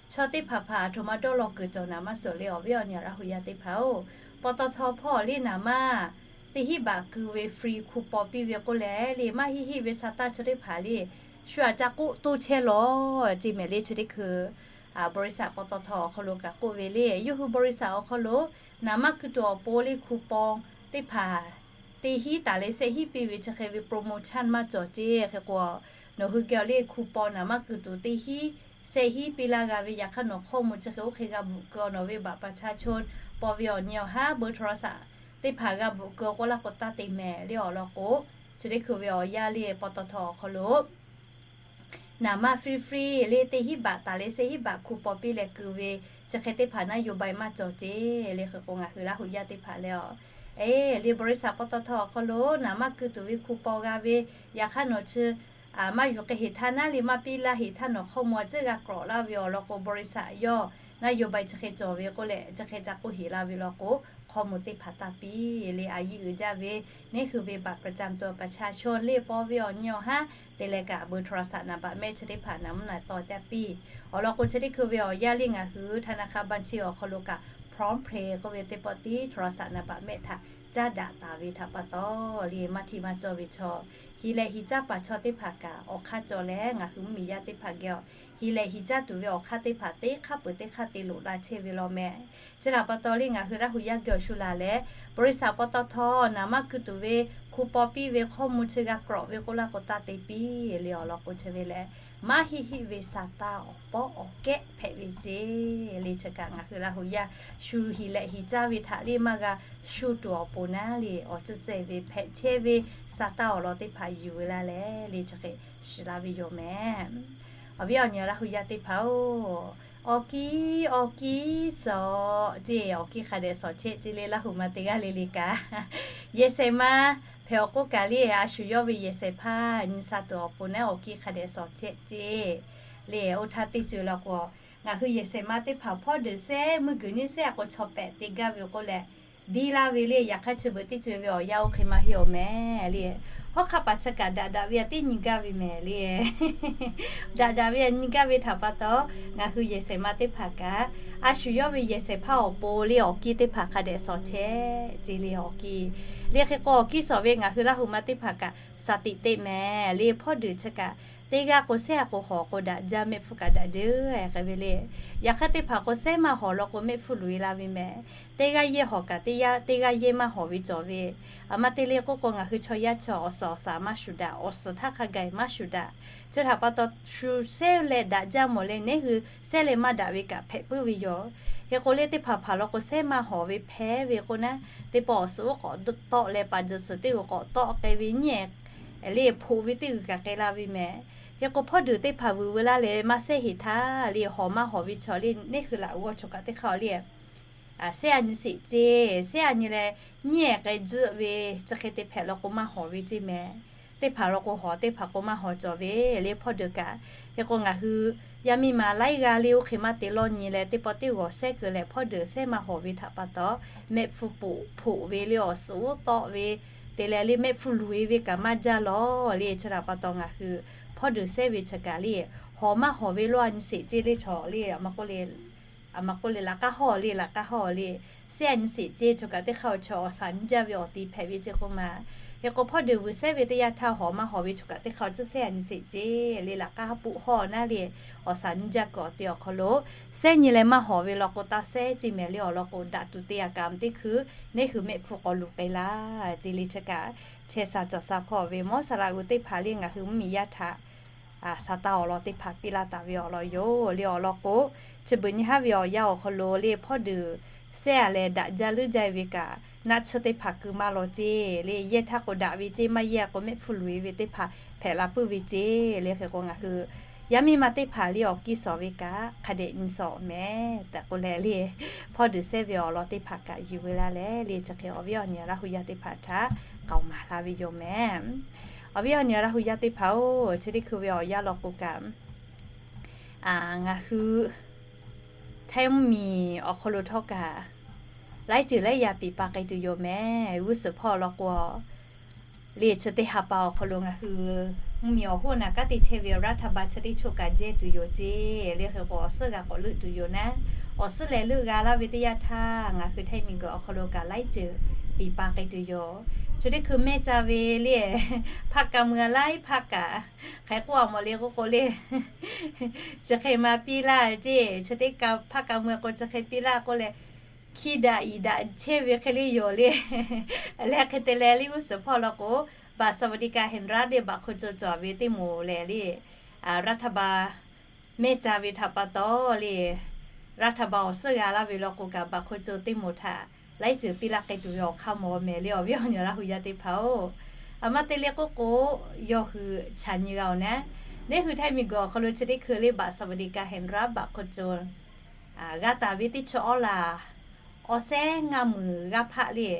chaw teˇ hpaˍ hpaˍ a htoꞈ ma dawˇ law kuiˬ cawˬ naˍ maˇ suhˍ le, awˬ viˉ awˬ nyi Laˇ hu yaˇ teˇ hpaˍ-oˬ, paw taw htaw hpawˇ le naˍ manˇ teˇ hinˉ baꞈ keu ve free coupon piˇ ve k'oˆ leh le, maˇ heˆ heˆ ve Saˍtanˍ chi teˇ hpaˍ le, shu aꞈ ca k'oˆ toˇ chehˇ lawˬ ceˇ mehˍ le. Chi teˇ hkui บริษัท paw taw htaw awˬ hk'aw lo kaꞈ k'oˆ ve le, yawˇ hui บริษัท awˬ hk'aw lo naˍ manˇ keu tuˬ awˬ pon le coupon teˇ hpaˍ teˇ hinˉ taˍ leh shehˆ hinˉ piˇ ve chi hk'e ve โปรโมชั่น maˇ cawˬ ceˇ. Hk'e k'o, nawˬ hui geh awˬ le coupon naˍ manˇ keu tuˬ teˇ hinˉ shehˆ hinˉ piˇ laˇ g'a ve, yaꞈ hk'aˇ nawˬ hkawˇ mvuh chi hk'e oˇ hk'e g'a bvuhꞈ keu-a, nawˬ ve บัตรประชาชน paw ve awˬ nyi awˬ haˉ เบอร์โทรศัพท์ teˇ hpaˍ g'a bvuhꞈ keu k'oˆ laˇ k'o taˇ te mehˍ le. Awˬ lawn k'o, chi teˇ hkui ve awˬ yanˇ le paw taw htaw awˬ hk'aw lo naˍ manˇ free free le teˇ hinˉ baꞈ taˍ leh shehˆ hinˉ baꞈ coupon piˇ leh keu ve chi hk'e teˇ hpaˍ นโยบาย maˇ cawˬ ceˇ le. Hk'e k'o ngaˬ hui Laˇ hu yaˇ teˇ hpaˍ leh-a, e le บริษัท paw taw htaw awˬ hk'aw lo naˍ manˇ keu tuˬ ve coupon g'a ve, yaꞈ hk'aˇ nawˬ chi maˇ yuˬ k'ai heˍ htaˇ naˉ le maˇ piˇ laˇ heˍ htaˇ nawˬ hkawˇ mvuh a ciˉ g'a k'awꞈ laˇ ve awˬ lawn k'o, บริษัท yawˇ นโยบาย chi hk'e cawˬ ve k'oˆ leh chi hk'e ca k'oˆ heˍ laˇ ve law k'o, hkawˇ mvuh teˇ hpaˍ taˇ piˇ le. A yiˇ uiˍ jaˇ ve neˇ hui ve บัตรประจำตัวประชาชน le paw ve awˬ nyi awˬ haˉ te leh kaꞈ เบอร์โทรศัพท์ naˍ baꞈ mehˆ chi teˇ hpaˍ naˍ mvuhˇ naˍ taw taˇ piˇ. Awˬ lawn k'o chi teˇ hkui ve awˬ yanˇ le ngaˬ hui ธนาคารบัญชี awˬ hk'aw lo kaꞈ PromptPay k'oˆ ve teˇ pawˆ tiˉ โทรศัพท์ naˍ baꞈ mehˆ htaꞈ caˉ daꞈ taˍ ve htaꞈ pa taw le, maˇ htiˇ maˇ cawˇ ve chaw heˍ lehꞈ heˍ caˇ paˍ chaw teˇ hpaˍ kaꞈ awˬ hk'aˇ cawˬ leh ngaˬ hui mvuhˇmiˬ yaˇ teˇ hpaˍ geh heˍ lehꞈ heˍ caˇ tuˬ ve awˬ hk'aˇ teˇ hpaˍ teˇ hk'aˇ peuˬ teˇ hk'aˇ te loꞈ la chehˇ ve law mehˍ. Chi htaꞈ pa taw le ngaˬ hui Laˇ hu yaˇ geh awˬ shu laˬ leh บริษัท paw taw htaw naˍ manˇ keu tuˬ ve coupon piˇ ve hkawˇ mvuh chi g'a k'awꞈ ve k'oˆ laˇ k'o taˇ te piˇ le. Awˬ lawn k'o chi ve lehˬ, maˇ heˆ heˆ ve Saˍtanˍ awˬ pawˆ awˬ kehˉ hpehꞈ ve ceˇ le. Chi kaꞈ ngaˬ hui Laˇ hu yaˇ shu heˍ lehꞈ heˍ caˇ ve htaꞈ le maˇ g'a shu tuˬ awˬ pon naˉ le, awˬ ceuˬ ceh ve hpehꞈ chehˇ ve Saˍtanˍ awˬ lawn teˇ hpaˍ yuˬ ve laˇ leh le, chi hk'e shiˍ laˇ ve yoˬ mehˍ. Awˬ viˉ awˬ nyi Laˇ hu yaˇ teˇ hpaˍ-oˬ, awˬ kiˇ awˬ kiˇ suhˍ ceˇ, awˬ kiˇ hk'a dehꞈ suhˍ chehˇ ceˇ le, Laˇ hu ma teˇ g'aˇ le le kaꞈ yehˬ shehˍ ma hpehꞈ awˬ k'oˆ kaꞈ le, a shu yawˇ ve yehˬ shehˍ hpaˇ nyi sha tuˬ awˬ pon naˉ awˬ kiˇ hk'a dehꞈ suhˍ chehˇ ceˇ le. Oˇ htaˇ teˇ ceuˬ law k'o, ngaˬ hui yehˬ shehˍ ma teˇ hpaˍ hpawˇ deuˬ sehˉ meuˇ guiˬ nyiˇ sehˉ a k'o chaw pehꞈ te gaˇ ve k'oˆ leh diˇ laˇ ve le. Yaꞈ hk'aˇ chi beuꞈ teˇ ceuˬ ve awˬ yanˇ oˇ hk'e maˇ heˆ awˬ mehˍ le. Hawˉ hk'aˆ paˍ chi kaꞈ daꞈ daꞈ ve a teˇ nyi gaˇ ve mehˍ le. Daꞈ daꞈ ve a nyi gaˇ ve htaꞈ pa taw, ngaˬ hui yehˬ shehˍ ma teˇ hpaˍ kaꞈ, a shu yawˇ ve yehˬ shehˍ hpaˇ awˬ pon le awˬ kiˇ teˇ hpaˍ hk'a dehꞈ shawˍ chehˇ ce le awˬ kiˇ. Le hk'e k'o awˬ kiˇ shawˍ ve ngaˬ hui Laˇ huˍ ma teˇ hpaˍ kaꞈ สติ teˇ mehˍ le hpawˇ deuˬ chi kaꞈ, teˇ g'aˇ k'o sehˉ a k'o hawˍ k'o daꞈ jaˇ mehˆ hpfuhˇ kaꞈ daꞈ jeuˬ k'ai ve le. Yaꞈ hk'aˇ teˇ hpaˍ k'o sehˉ maˇ hawˍ law k'o mehˆ hpfuhˇ loꞈ e la ve mehˍ. Teˇ g'aˇ yehˇ hawˍ kaꞈ teˇ g'aˇ yehˇ maˇ hawˍ ve cawˬ ve. A ma te le k'oˆ k'o ngaˬ hui chaw yaˇ chaw awˬ suhˍ awˬ shaˍ maˇ shuˍ daꞈ, awˬ suhˍ htaˇ hk'a gaˬ maˇ shuˍ daꞈ. Chi htaꞈ pa taw shu sehˉ leh daꞈ jaˇ mawˬ leh neˉ hui sehˉ leh maˇ daꞈ ve kaꞈ hpehꞈ puiˉ ve yoˬ. Hk'e k'o le teˇ hpaˍ hpaˍ law k'o sehˉ maˇ hawˍ ve hpehꞈ ve k'o naˉ, teˇ pawˆ awˬ suhˍ oˉ k'awꞈ tawˆ leh paˍ jehˬ suhˍ teˇ g'uiˬ k'awꞈ tawˆ k'ai ve nyiˉ leh hpoꞈ ve teˇ g'uiˬ kaꞈ k'ai la ve mehˍ. Hk'e k'o hpawˇ deuˬ teˇ hpaˍ vuiˬ veu laˇ leh maˇ sehˉ heˍ htaˇ le hawˍ maˇ hawˍ ve chaw le neˉ hui laꞈ g'awˇ chaw kaꞈ teˇ hk'aˇ le sehˉ a nyi sheˍ ce, sehˉ a nyi leh nyiˉ k'ai tzuhˆ ve chi hk'e te hpehꞈ law k'o maˇ hawˍ ve ce mehˍ. Teˇ hpaˍ law k'o hawˍ, teˇ hpaˍ k'o maˇ hawˍ cawˬ ve le hpawˇ deuˬ kaꞈ. Hk'e k'o ngaˬ hui yaˇ miˇ ma laiˉ g'aˇ le oˇ hk'e maˇ te lawˇ nyi leh teˇ pawˆ teˇ g'awˬ sehˉ keu leh hpawˇ deuˬ sehˉ maˇ hawˍ ve htaꞈ pa taw, mehˆ hpfuhˇ poꞈ hpoꞈ ve le awˬ suhˍ oˉ tawˆ ve te leh le mehˆ hpfuhˇ loꞈ e ve kaꞈ maˇ jaˇ lawˬ le. Chi htaꞈ pa taw ngaˬ hui hpawˇ deuˬ sehˉ ve chi kaꞈ le hawˍ maˇ hawˍ ve lawˇ a nyi sheˍ ce le chaw le a ma k'oˆ le laꞈ k'aˉ hawˇ le laꞈ k'aˉ hawˇ le sehˉ a nyi sheˍ ce chaw kaꞈ teˇ hk'aˇ awˬ chaw awˬ shaˍ nyiˇ jaˇ ve awˬ ti hpehꞈ ve ce k'oˆ ma. Hk'e k'o hpawˇ deuˬ vuiˬ sehˉ ve teˇ yanˇ htaˇ hawˍ maˇ hawˍ ve chaw kaꞈ teˇ hk'aˇ awˬ tcuhˉ sehˉ a nyi sheˍ ce le laꞈ k'aˉ hawˇ poˆ hawˇ naˉ le awˬ shaˍ nyiˇ jaˇ kuiˬ awˬ ti awˬ hk'aw lo sehˉ nyi leh maˇ hawˍ ve law k'o taˇ sehˉ ce mehˍ le awˬ lawn k'o daꞈ tuˬ te a kaꞈ teˇ hkui neˉ hui mehˆ hpfuhˇ k'awꞈ luˬ k'ai laˇ ce le chi kaꞈ chehˇ sha cawˬ sha hpawˇ ve mawˇ saˍ laꞈ g'uiˬ teˇ hpaˍ le ngaˬ hui mvuhˇmiˬ yaˇ htaꞈ Saˍtanˍ awˬ lawn teˇ hpaˍ piˇ laˇ taˍ ve awˬ lawn yoˬ le awˬ lawn k'o, chi beuꞈ nyi haˉ ve awˬ yanˇ awˬ hk'aw lo le hpawˇ deuˬ sehˉ a leh daꞈ jaˇ leuˉ jaˇ ve kaꞈ naˆ tsuhˇ teˇ hpaˍ keu maˇ law ce le yehˇ htaˇ k'o daꞈ ve ce maˇ yehˇ k'o mehˆ hpfuhˇ loꞈ e ve teˇ hpaˍ hpehꞈ la puiˉ ve ce le. Hk'e k'o ngaˬ hui yaˇ miˇ ma teˇ hpaˍ le awˬ kiˇ shawˍ ve kaꞈ hk'a dehꞈ nyi shawˍ mehˍ tehꞈ k'oˆ leh le hpawˇ deuˬ sehˉ ve awˬ lawn teˇ hpaˍ kaꞈ yuˬ ve laˇ leh le chi hk'e awˬ viˉ awˬ nyi Laˇ huˍ yaˇ teˇ hpaˍ htaꞈ k'aoˍ maˍ laˇ ve yoˬ mehˍ. Awˬ viˉ awˬ nyi Laˇ huˍ yaˇ teˇ hpaˍ-oˬ, chi teˇ hkui ve awˬ yanˇ law k'o kaꞈ ngaˬ hui Htaiˇ mvuhˇmiˬ awˬ hk'aw lo htawˇ kaꞈ laiˉ ceuˬ laiˉ yaˇ piˍ pa k'ai tuˬ yoˬ mehˍ. G'uˇ suhˍ hpawˇ law k'o le chi teˇ ha pa awˬ hk'aw lo ngaˬ hui mvuhˇmiˬ awˬ hoˉ naˍ kanˉ te chehˇ ve รัฐบาล chi teˇ choˆ kaꞈ jehˇ tuˬ yoˬ ce le. Hk'e k'o awˬ suhˉ g'a k'awꞈ leuˆ tuˬ yoˬ naˉ, awˬ suhˉ lehˬ leuˆ g'a laˇ ve teˇ yanˇ htaˇ ngaˬ hui Htaiˇ miˬguiˬ awˬ hk'aw lo kaꞈ laiˉ ceuˬ piˍ pa k'ai tuˬ yoˬ. Chi teˇ hkui mehˇ ca ve le พรรคการเมือง laiˉ พรรค kaꞈ hk'aˬ hk'e k'oˆ a mawˬ le k'oˆ k'o le chi hk'e ma piˇ laˇ ce. Chi teˇ พรรคการเมือง k'o chi hk'e piˇ laˇ k'oˆ leh hkiˇ daꞈ iˍ daꞈ chehˇ ve hk'e le yoˬ le. Leh hk'e te leh le g'uˇ suhˍ hpawˇ law k'o บัตรสวัสดิการแห่งรัฐ le บัตรคนจน cawˬ ve teˇ moˍ lehˬ le รัฐบาล mehˇ ca ve htaꞈ pa taw le รัฐบาล awˬ suhˉ g'a laˇ ve law k'o kaꞈ บัตรคนจน teˇ moˍ htaꞈ laiˉ ceuˬ piˇ laˇ k'ai tuˬ ve awˬ hk'aˇ mawˬ mehˍ le awˬ viˉ awˬ nyi Laˇ huˍ yaˇ teˇ hpaˍ-oˬ. A ma te le k'oˆ k'o yawˇ hui chaꞈ nyi g'a-oˬ naˉ, neˉ hui Htaiˇ miˬguiˬ awˬ hk'aw lo chi teˇ hkui le บัตรสวัสดิการแห่งรัฐ บัตรคนจน g'a taˍ ve teˇ chi awˉ laˬ awˬ sehˉ ngaˇ meunˍ g'aˇ hpaˆ le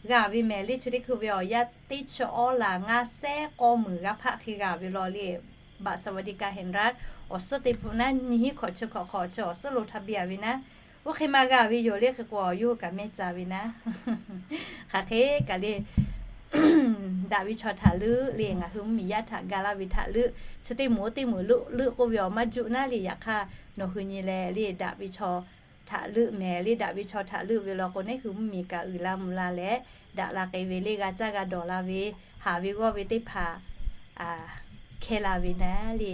g'a ve mehˍ le. Chi teˇ hkui ve awˬ yanˇ teˇ chi awˉ laˬ ngaˇ sehˉ k'awˇ meunˍ g'aˇ hpaˆ hk'e g'a ve law le บัตรสวัสดิการแห่งรัฐ awˬ suhˉ te pfuhˆ naˉ nyiˇ hinˉ hkawꞈ chi hkawꞈ hk'awꞈ chi awˬ suhˉ lo htaˇ biˇ a ve naˉ, oˇ hk'e ma g'a ve yoˬ le. Hk'e k'o yawˇ hui kaꞈ mehˇ ca ve naˉ, hk'aˬ hk'e kaꞈ le daꞈ ve chaw htaꞈ leuˆ le ngaˬ hui mvuhˇmiˬ yaˇ htaꞈ ga laˇ ve htaꞈ leuˆ. Chi teˇ moˍ teˇ moˍ leuˆ leuˆ k'oˆ ve awˬ maˇ juˆ naˉ le. Yaꞈ hk'aˇ nawˬ hui nyi leh le daꞈ ve chaw htaꞈ leuˆ mehˍ le. Daꞈ ve chaw htaꞈ leuˆ ve law k'o neˉ hui mvuhˇmiˬ kaꞈ uiˍ la mvuh la leh daꞈ la k'ai ve le g'a caˇ g'a dawˬ la ve, haˍ ve g'awˇ ve teˇ hpaˍ hkehˇ la ve naˉ le,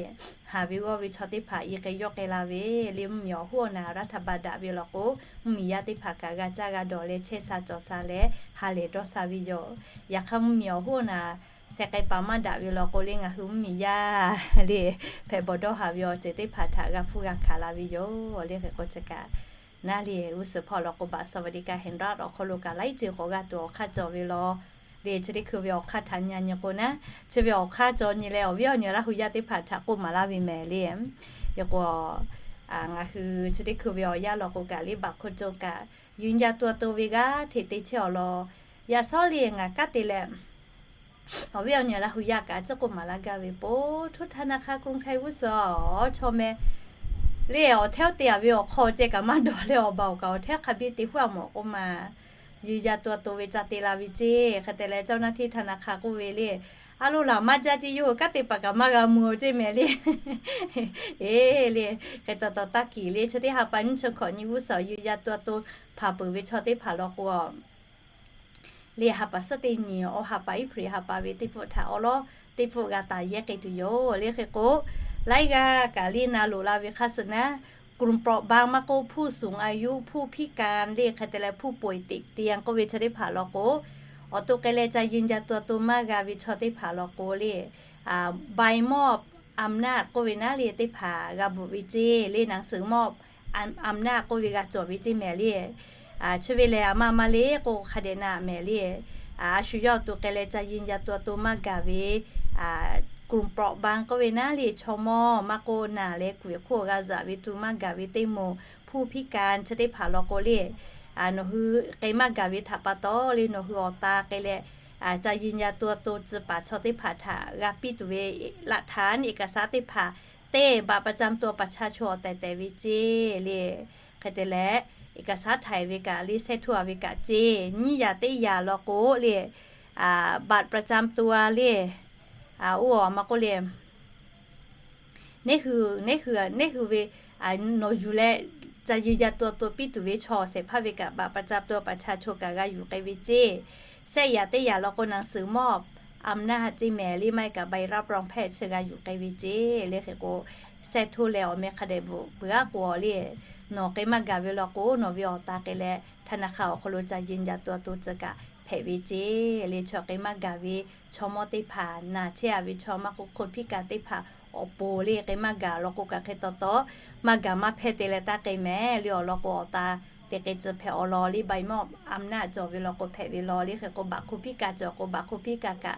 haˍ ve g'awˇ ve chaw teˇ hpaˍ i k'ai yawˇ k'ai la ve le. Mvuhˇmiˬ awˬ hoˉ awˬ naˍ รัฐบาล daꞈ ve law k'o mvuhˇmiˬ yaˇ teˇ hpaˍ kaꞈ g'a caˇ g'a dawˬ leh chehˇ sha cawˬ sha leh ha lehˬ dawˇ sha ve yoˬ. Yaꞈ hk'aˇ mvuhˇmiˬ awˬ hoˉ awˬ naˍ sheh k'ai paˍ maˇ daꞈ ve law k'o le ngaˬ hui mvuhˇmiˬ yaˇ le hpehꞈ bawˬ dawˇ haˍ ve awˬ ceuˬ teˇ hpaˍ htaꞈ g'a hpuˇ g'a hkanˍ la ve yoˬ le. Hk'e k'o chi kaꞈ naˉ le g'uˇ suhˍ hpawˇ law k'o บัตรสวัสดิการแห่งรัฐ awˬ hk'aw lo kaꞈ laiˉ ceuˬ k'awꞈ g'a tuˬ awˬ hk'aˇ cawˬ ve law le. Chi teˇ hkui ve awˬ hk'aˇ htaꞈ nyi nyi k'o naˉ, chi ve awˬ hk'aˇ cawˬ nyi leh awˬ viˉ awˬ nyi Laˇ huˍ yaˇ teˇ hpaˍ htaꞈ k'oˆ maˍ laˇ ve mehˍ le. Hk'e k'o ngaˬ hui chi teˇ hkui ve awˬ yanˇ law k'o kaꞈ le บัตรคนจน kaꞈ yuˬ nyi a to a to ve g'aˇ hteꞈ te chehˇ awˬ lawn yaꞈ shawˉ le ngaˬ kanˉ te leh awˬ viˉ awˬ nyi Laˇ huˍ yaˇ kaꞈ a ciˉ k'oˆ maˍ laˇ gaˇ ve po htu ธนาคารกรุงไทย g'uˇ suhˍ awˬ chaw meh le awˬ hteˇ te a ve awˬ hk'aw ceh kaꞈ maˇ dawˬ leh awˬ baˬ awˬ kaꞈ awˬ hteˇ hk'a biˇ te huˉ a mawˬ k'oˆ ma yuˬ nyi a to a to ve ca te la ve ceˇ. Hk'e te leh เจ้าหน้าที่ธนาคาร k'oˆ ve le, A lo laˬ maˇ jaˇ ceˇ yoˬ, kanˉ te paˍ kaꞈ maˇ g'a mui-o ceˇ mehˍ le. Eˬ le, hk'e taw taw taˇ kiˍ le, chi teˇ ha pa nyiˇ chi hkawꞈ nyi g'uˇ suhˍ yonˍ yaˇ tuˇ a to hpanˍ peuˬ ve chaw teˇ hpaˍ law k'o, le ha pa suhˉ teˇ nyi awˬ ha pa April ha pa ve teˇ pfuhˆ htaꞈ awˉ lawˉ teˇ pfuhˆ g'a taˍ yehˇ k'ai tuˬ yoˬ le. Hk'e k'o, laiˉ g'aˇ kaꞈ le na loꞈ la ve hk'a suh naˉ, กลุ่มเปราะบาง maˇ k'oˆ ผู้สูงอายุ ผู้พิการ le hk'e te leh ผู้ป่วยติดเตียง k'oˆ ve chaw teˇ hpaˍ law k'o, awˬ to k'ai leh ca yonˍ yaˇ tuˇ a to maˇ g'a ve chaw teˇ hpaˍ law k'o le, ใบมอบอำนาจ k'oˆ ve naˉ le teˇ hpaˍ g'a bvuhꞈ ve ceˇ le, หนังสือมอบอำนาจ k'oˆ ve g'a cawˬ ve ceˇ mehˍ le. Chi ve lehˬ, a ma ma le k'o hk'a dehꞈ na mehˍ le. A shu yawˇ awˬ to k'ai leh ca yonˍ yaˇ tuˇ a to maˇ gaˬ ve กลุ่มเปราะบาง k'oˆ ve naˉ le, chaw mawˇ maˇ k'oˆ naˬ leh kuiˬ hk'oˆ g'a zaꞈ ve tuˬ maˇ gaˬ ve teˇ moˍ ผู้พิการ chi teˇ hpaˍ law k'o le, nawˬ hui k'ai maˇ gaˬ ve htaꞈ pa taw le, nawˬ hui awˬ ta k'ai leh ca yonˍ yaˇ tuˇ a to tcuh paˍ chaw teˇ hpaˍ htaꞈ g'a piˇ tuˬ ve หลักฐาน เอกสาร teˇ hpaˍ, teˇ บัตรประจำตัวประชาชน awˬ tehˬ tehˬ ve ceˇ le. Hk'e te leh, เอกสาร htaꞈ ve kaꞈ le แทรก tuˬ a ve kaꞈ ceˇ, nyiˇ yaꞈ teˇ yaꞈ law k'o le, บัตรประจำตัว le, oˇ a ma k'oˆ le, neˇ hui, neˇ hui, neˇ hui ve, nawˬ yuˬ leh ca yonˍ yaˇ tuˇ a to piˇ tuˬ ve chaw shehˍ hpaˇ ve kaꞈ บัตรประจำตัวประชาชน kaꞈ g'a yuˬ k'ai ve ceˇ. Shehˆ yaꞈ teˇ yaꞈ law k'o หนังสือมอบอำนาจ ceˇ mehˍ le, maˇ heˆ kaꞈ ใบรับรองแพทย์ chi g'a yuˬ k'ai ve ceˇ le. Hk'e k'o, แทรก tuˬ leh awˬ meh hk'a dehꞈ bvuhꞈ peuˬ aˉ k'o le, nawˬ k'ai maˇ gaˬ ve law k'o, nawˬ ve awˬ ta k'ai leh ธนาคาร awˬ hk'aw lo ca yonˍ yaˇ tuˇ a to tcuh kaꞈ hpehꞈ ve ceˇ le. Chaw k'ai maˇ gaˬ ve chaw mawˇ teˇ hpaˍ, naˬ chehˇ a ve chaw maˇ k'oˆ คนพิการ teˇ hpaˍ awˬ pon le k'ai maˇ gaˬ law k'o kaꞈ hk'e taw taw, maˇ gaˬ maˇ hpehˇ te leh taˇ k'ai mehˍ le. Awˬ lawn k'o awˬ ta te k'ai tcuh hpehꞈ awˬ lawn le, ใบมอบอำนาจ cawˬ ve law k'o hpehꞈ ve law le. Hk'e k'o บัตรคนพิการ cawˬ k'o บัตรคนพิการ kaꞈ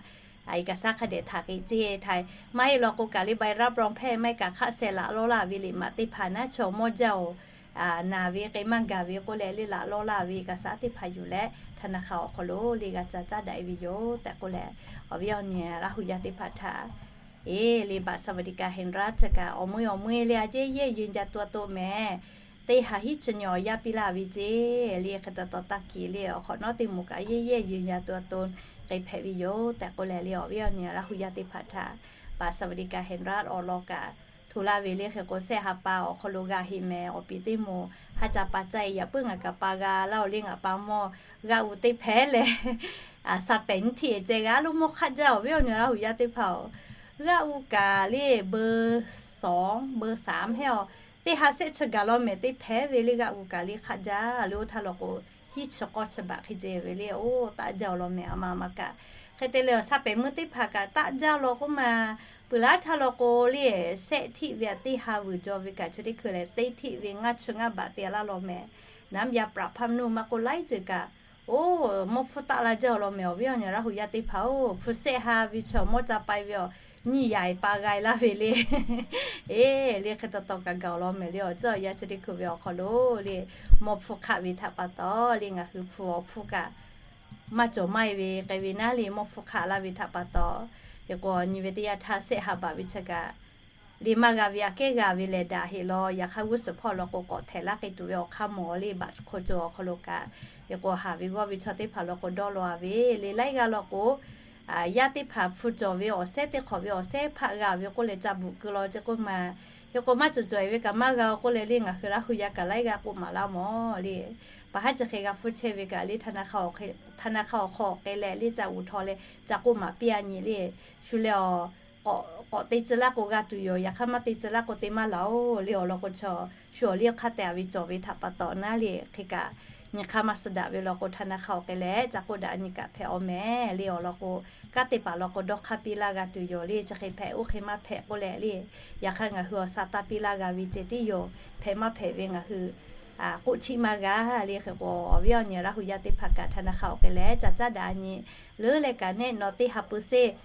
เอกสาร hk'a dehꞈ htaꞈ k'ai ceˇ htaˇ, maˇ heˆ law k'o kaꞈ le ใบรับรองแพทย์ maˇ heˆ kaꞈ hk'aˆ sheh laꞈ lawˇ laˇ ve liꞈ maꞈ teˇ hpaˍ naˉ, chaw mawˇ jaˇ oˬ, naˬ ve k'ai maˇ gaˬ ve k'oˆ leh le laꞈ lawˇ laˇ ve เอกสาร teˇ hpaˍ yuˬ leh ธนาคาร awˬ hk'aw lo le g'a ca caˉ daꞈ e ve yoˬ tehꞈ k'oˆ leh, awˬ viˉ awˬ nyi Laˇ hu yaˇ teˇ hpaˍ htaꞈ, eˬ le บัตรสวัสดิการแห่งรัฐ chi kaꞈ awˬ meuˇ awˬ meuˇ le a jehˇ yehˇ yonˍ yaˇ tuˇ a to mehˍ, teˇ ha hiˉ chi nyi awˬ yaˇ piˇ laˇ ve ceˇ le. Hk'e taw taw taˇ kiˍ le, awˬ hk'awꞈ nawˉ teˇ moˍ kaꞈ yehˇ yehˇ yonˍ yaˇ tuˇ a to k'ai hpehꞈ ve yoˬ tehꞈ k'oˆ leh le, awˬ viˉ awˬ nyi Laˇ hu yaˇ teˇ hpaˍ htaꞈ บัตรสวัสดิการแห่งรัฐ awˬ lawn kaꞈ hto laˇ ve le. Hk'e k'o shehˆ ha pa awˬ hk'aw lo g'a heꞈ mehˍ, awˬ piˍ teˇ moˍ ha ca pa caˇ e, yaꞈ puiˉ ngaˬ kaꞈ pa g'a laˇ oˬ le, ngaˬ pa mawˇ g'aˆ u teˇ hpehꞈ leh, a sha pehˍ nyiˇ htiˆ ceh g'a lo mawˇ hk'aˆ jaˇ, awˬ viˉ awˬ nyi Laˇ hu yaˇ teˇ hpaˍ-oˬ. G'aˆ u kaꞈ le เบอร์สอง เบอร์สาม hehˉ-oˬ, teˇ ha shehˆ chi gaˬ law mehˍ teˇ hpehꞈ ve le. G'aˆ u kaꞈ le hk'aˆ jaˇ le, oˇ htaˇ law k'o hiˉ chi k'awˇ chi baꞈ hk'e ceh ve le, oˇ taˆ jaˇ-oˬ law mehˍ a ma ma kaꞈ. Hk'e te leh awˬ sha pehˍ meuˇ teˇ hpaˍ kaꞈ taˆ jaˇ law k'oˆ ma, peuˬ laˇ htaˇ law k'o le, shehˆ htiˆ ve a teˇ ha vuiˬ jaw ve kaꞈ chi teˇ hkui lehˬ teˇ htiˆ ve ngaˇ chi ngaˇ baꞈ te laˇ law mehˍ. Naˉ yaˇ ปรับผ้านุ่ม maˇ k'oˆ laiˉ ceuˬ kaꞈ, oˇ mawˇ hpfuhˇ taˆ laˇ jaˇ-oˬ law mehˍ, awˬ viˉ awˬ nyi Laˇ hu yaˇ teˇ hpaˍ-oˬ. Hpu shehˆ ha ve chaw mawˇ ca pai ve awˬ nyiˇ yaꞈ pa g'a laˇ ve le. Eˬ le, hk'e taw taw kaꞈ gaˬ-oˬ law mehˍ le, awˬ ceuˬ awˬ yaˇ chi teˇ hkui ve awˬ hk'aw lo le, mawˇ hpfuhˇ hk'aˆ ve htaꞈ pa taw le, ngaˬ hui hpu awˬ hpfuhˇ kaꞈ maˇ cawˬ maˇ e ve k'ai ve naˉ le, mawˇ hpfuhˇ hk'aˆ laˇ ve htaꞈ pa taw. Hk'e k'o nyi ve teˇ yanˇ htaˇ shehˆ ha baꞈ ve chi kaꞈ le maˇ g'a ve aꞈ kehˉ g'a ve lehˬ daꞈ heˆ law. Yaꞈ hk'aˇ g'uˇ suhˍ hpawˇ law k'o k'awꞈ htehꞈ laˇ k'ai tuˬ ve awˬ hk'aˇ mawˬ le, baꞈ hk'o cawˬ awˬ hk'aw lo kaꞈ. Hk'e k'o haˍ ve g'awˇ ve chaw teˇ hpaˍ law k'o dawˇ law a ve le, laiˉ g'aˇ law k'o yaˇ teˇ hpaˍ hpu cawˬ ve awˬ sehˉ teˇ hk'awꞈ ve awˬ sehˉ hpaˆ g'a ve k'oˆ leh ca bvuhꞈ keu law ceh k'oˆ ma. Hk'e k'o maˇ cawˬ cawˬ e ve kaꞈ maˇ g'a k'oˆ leh le, ngaˬ hui Laˇ hu yaˇ kaꞈ laiˉ g'aˇ k'oˆ maˍ laˇ mawˬ le. Paˍ haˉ chi hk'e g'a hpfuhˇ chehˇ ve kaꞈ le, ธนาคาร awˬ hk'aw k'ai leh le ca uˍ htaw leh ca k'oˆ maˍ piˇ a nyi le. Shu leh awˬ k'awꞈ te tcuh laˇ k'o g'a tuˬ yoˬ, yaꞈ hk'aˇ maˇ te tcuh laˇ k'o te maˇ laˬ-oˬ le. Awˬ lawn k'o chaw shu awˬ liˇ awˬ hk'aˇ te a ve cawˬ ve htaꞈ pa taw naˉ le, hk'e kaꞈ nyi hk'aˇ maˇ suh daꞈ ve law k'o ธนาคาร awˬ k'ai leh ca k'oˆ daꞈ nyi kaꞈ hpehꞈ awˬ mehˍ le. Awˬ lawn k'o kanˉ te paˍ law k'o dawˇ hk'aˇ piˇ laˇ g'a tuˬ yoˬ le. Chi hk'e hpehꞈ oˇ hk'e maˇ hpehꞈ k'oˆ leh le, yaꞈ hk'aˇ ngaˬ hui awˬ sha taˇ piˇ laˇ g'a ve ceh tiˉ yoˬ. Hpehꞈ maˇ hpehꞈ ve ngaˬ hui k'oˆ chiˆ maˇ g'a le. Hk'e k'o awˬ viˉ awˬ nyi Laˇ hu yaˇ teˇ hpaˍ kaꞈ ธนาคาร awˬ k'ai leh ca caˉ daꞈ a nyi leuˉ leh kaꞈ neˆ nawˬ teˇ ha pui seˇ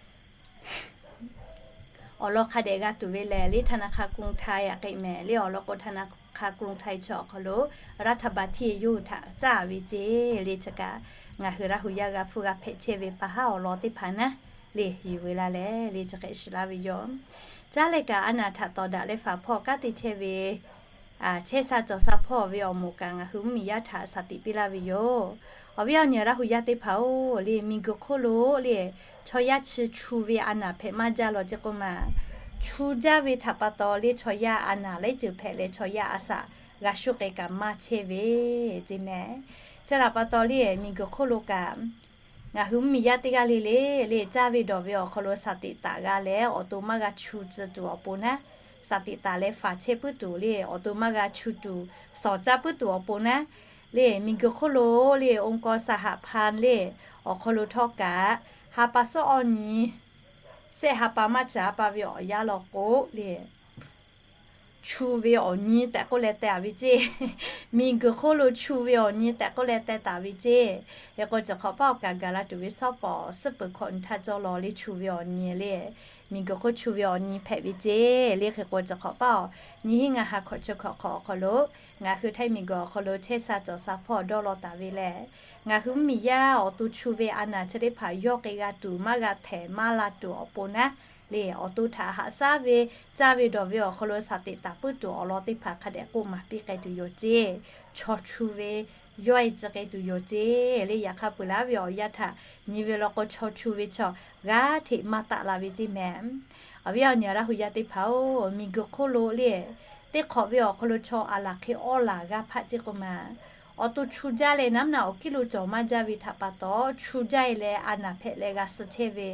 awˬ lawn hk'a dehꞈ g'a tuˬ ve lehˬ le, ธนาคารกรุงไทย aꞈ k'ai mehˍ le. Awˬ lawn k'o ธนาคารกรุงไทย chi awˬ hk'aw lo รัฐบาลที่อยู่ htaꞈ caˇ ve ceh le. Chi kaꞈ ngaˬ hui Laˇ hu yaˇ g'a hpfuhˇ g'a hpehꞈ chehˇ ve pa haˉ awˬ lawn teˇ hpaˍ naˉ le yuˬ ve laˇ leh le, chi hk'e shiˍ laˇ ve yoˬ. Caˉ leh kaꞈ a naˍ htaꞈ tawˍ daꞈ leh faˍ hpawˇ kanˉ te chehˇ ve chehˇ sha cawˬ sha hpawˇ ve awˬ moˍ kaꞈ ngaˬ hui mvuhˇmiˬ yaˇ htaꞈ shaˍ tiꞈ piˇ laˇ ve yoˬ. Awˬ viˉ awˬ nyi Laˇ hu yaˇ teˇ hpaˍ-oˬ, le miˬguiˬ hk'oˆ lo le chaw yaˇ chi chu ve a naˍ hpehꞈ maˇ jaˇ law ceˇ k'oˆ ma. Chu jaˇ ve htaꞈ pa taw le chaw yaˇ a naˍ laiˉ ceuˬ hpehꞈ leh chaw yaˇ a shaꞈ g'a shuˉ k'ai kaꞈ maˇ chehˇ ve ceˇ mehˍ. Chi htaꞈ pa taw le miˬguiˬ hk'oˆ lo kaꞈ ngaˬ hui mvuhˇmiˬ yaˇ teˇ g'aˇ le le, le caˇ ve dawˬ ve awˬ hk'aw lo shaˍ tiꞈ taˍ g'a leh awˬ to maˇ g'a chu tcuh tuˬ awˬ pon naˉ, shaˍ tiꞈ taˍ leh faˍ chehˇ puiˉ tuˬ le awˬ to maˇ g'a chu tuˬ, shawˍ caˇ puiˉ tuˬ awˬ pon naˉ, le miˬguiˬ hk'oˆ lo le องค์กรสหพันธ์ le awˬ hk'aw lo htawˇ kaꞈ, ha pa suhˉ awˇ nyi, shehˆ ha pa maˇ ceuˬ ha pa ve awˬ yanˇ law k'o le chu ve awˬ nyi tehꞈ k'oˆ leh teh taˍ ve ceˇ. Miˬguiˬ hk'oˆ lo chu ve awˬ nyi tehꞈ k'oˆ leh teh taˍ ve ceˇ. Hk'e k'o, chi hk'awꞈ paˆ awˬ kaꞈ gaˬ la tuˬ ve shawˉ pawˍ suhˉ peuˬ hkawꞈ nyi htaˇ cawˇ law le chu ve awˬ nyi le, miˬguiˬ hk'oˆ chu ve awˬ nyi hpehꞈ ve ceˇ. Le hk'e k'o, chi hk'awꞈ paˆ awˬ nyi hiˉ ngaˇ ha hkawꞈ chi hkawꞈ hk'awꞈ awˬ hk'aw lo ngaˬ hui Htaiˇ miˬguiˬ awˬ hk'aw lo chehˇ sha cawˬ sha hpawˇ dawˇ law taˍ ve lehˬ, ngaˬ hui mvuhˇmiˬ yaˇ awˬ to chu ve a naˍ chi teˇ hpaˍ yawˇ k'ai g'a tuˬ maˇ g'a htehꞈ maˇ la tuˬ awˬ pon naˉ, le awˬ to htaꞈ haꞈ shaˉ ve, caˇ ve dawˬ ve awˬ hk'aw lo shaˍ tiꞈ taˍ puiˉ tuˬ awˬ lawn teˇ hpaˍ hk'a dehꞈ k'oˆ maˍ piˇ k'ai tuˬ yoˬ ceˇ. Chaw chu ve yawˇ e tcuh k'ai tuˬ yoˬ ceˇ. Le yaꞈ hk'aˇ peuˬ laˇ ve awˬ yanˇ htaꞈ nyi ve law k'o, chaw chu ve chaw g'aˇ hteꞈ maˇ taˆ la ve ceˇ mehˍ. Awˬ viˉ awˬ nyi Laˇ hu yaˇ teˇ hpaˍ-oˬ, miˬguiˬ hk'oˆ lo le teˇ hk'awꞈ ve awˬ hk'aw lo chaw a laˬ hk'e awˇ laˬ g'aˇ hpaˆ ceˇ k'oˆ ma. Awˬ to chu jaˇ leh naˉ mvuhˇ naw awˬ kiˉ lo cawˬ maˇ jaˇ ve htaꞈ pa taw, chu jaˇ e leh a naˍ hpehꞈ leh g'a suh chehˇ ve,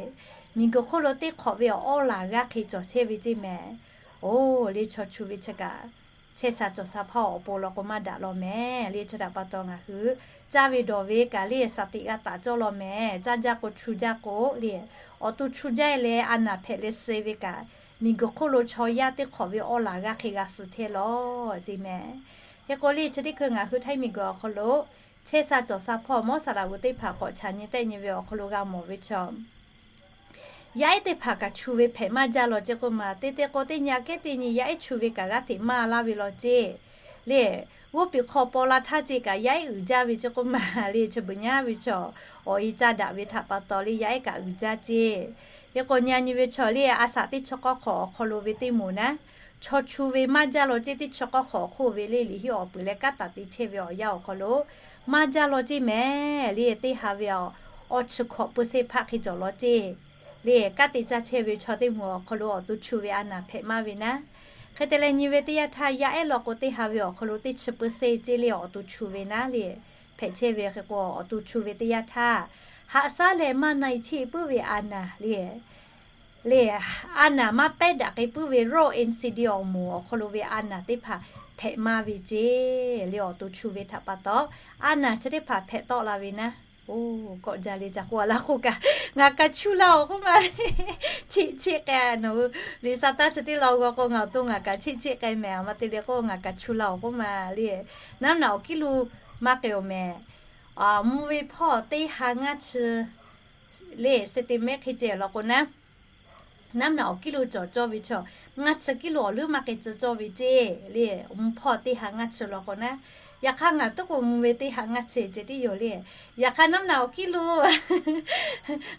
miˬguiˬ hk'oˆ lo teˇ hk'awꞈ ve awˇ laˬ g'aˇ hk'e cawˬ chehˇ ve ceˇ mehˍ. Oˬ, le chaw chu ve chi kaꞈ chehˇ sha cawˬ sha hpawˇ awˬ pon law k'o maˇ daꞈ law mehˍ. Le chi htaꞈ pa taw ngaˬ hui caˇ ve dawˬ ve kaꞈ le shaˍ tiꞈ g'a taˍ cawˇ law mehˍ. Caˇ jaˇ k'o chu jaˇ k'o le, awˬ to chu jaˇ e leh a naˍ hpehꞈ leh suh ve kaꞈ, miˬguiˬ hk'oˆ lo chaw yaˇ teˇ hk'awꞈ ve awˇ laˬ g'aˇ hk'e g'a suh chehˇ law ceˇ mehˍ. Hk'e k'o le chi teˇ hkui ngaˬ hui Htaiˇ miˬguiˬ awˬ hk'aw lo chehˇ sha cawˬ sha hpawˇ mawˇ saˍ laꞈ g'uˬ teˇ hpaˍ k'awꞈ chaꞈ nyi tehˆ nyi ve awˬ hk'aw lo g'a mawˬ ve chaw yaˇ ehˉ teˇ hpaˍ kaꞈ chu ve hpehꞈ maˇ jaˇ law ceˇ k'oˆ ma. Teˇ teˇ k'o teˇ nyi aꞈ kehˉ teˇ nyi yaˇ ehˉ chu ve kaꞈ g'aˇ hteꞈ maˇ laˇ ve law ceˇ. Le g'oˇ piˍ hk'aw paw la htaˇ ceˇ kaꞈ yaˇ ehˉ uiˍ jaˇ ve ceˇ k'oˆ ma. Le chi beuꞈ nyaˇ ve chaw awˬ e caˇ daꞈ ve htaꞈ pa taw le yaˇ ehˉ kaꞈ uiˍ jaˇ ceˇ. Hk'e k'o nyi nyi ve chaw le a shaꞈ teˇ chi k'awˇ hk'awꞈ awˬ hk'aw lo ve teˇ moˍ naˉ, chaw chu ve maˇ jaˇ law ceˇ. Teˇ chi k'awˇ hk'awꞈ awˬ hk'oˆ ve le liꞈ hiˉ awˬ peuˬ leh kanˉ taˍ te chehˇ ve awˬ yanˇ awˬ hk'aw lo maˇ jaˇ law ceˇ mehˍ. Le teˇ ha ve awˬ awˇ chi hk'awꞈ peuˬ seˇ hpaˆ hk'e cawˬ law ceˇ. Le kanˉ te caˇ chehˇ ve chaw teˇ moˍ awˬ hk'aw lo awˬ to chu ve a naˍ hpehꞈ maˇ ve naˉ. Hk'e te leh nyi ve teˇ yanˇ htaˇ yaˇ ehˉ law k'o teˇ ha ve awˬ hk'aw lo teˇ chi peuˬ seˇ ceˇ le awˬ to chu ve naˉ le hpehꞈ chehˇ ve. Hk'e k'o awˬ to chu ve teˇ yanˇ htaˇ, haꞈ shaˉ leh maˇ na e cheˆ puiˉ ve a naˍ le le, a naˍ maˇ pehˉ daꞈ k'ai puiˉ ve road accident awˬ moˍ awˬ hk'aw lo ve a naˍ teˇ hpaˍ hpehꞈ maˇ ve ceˇ. Le awˬ to chu ve htaꞈ pa taw, a naˍ chi teˇ hpaˍ hpehꞈ tawˆ la ve naˉ. Oˬ, kawˆ jaˇ le ca k'oˆ a laˇ k'oˆ kaꞈ, ngaˬ kaꞈ chu laˇ-oˬ k'oˆ ma. Cheˆ cheˆ k'ai nawˬ hui, liꞈ sa taˇ chi teˇ law g'aw k'o ngaˬ awˬ to ngaˬ kaꞈ cheˆ cheˆ k'ai mehˍ. A ma te le k'o ngaˬ kaꞈ chu laˇ-oˬ k'oˆ ma le. Naˉ mvuhˇ naw awˬ kiˉ lo maˇ k'ai-oˬ mehˍ. Mvuh ve hpawˇ teˇ ha ngaˇ chi le, se te mehˆ hk'e ceh law k'o naˉ, naˉ mvuhˇ naw awˬ kiˉ lo cawˬ cawˇ ve chaw, ngaˇ chi kiˉ lo awˬ leuˉ maˇ k'ai tcuh cawˇ ve ceˇ le. Mvuh hpawˇ teˇ ha ngaˇ chi law k'o naˉ, yaꞈ hk'aˇ ngaˬ tuˉ k'o mvuh ve teˇ ha ngaˇ chi ceh tiˉ yoˬ le. Yaꞈ hk'aˇ naˉ mvuhˇ naw awˬ kiˉ lo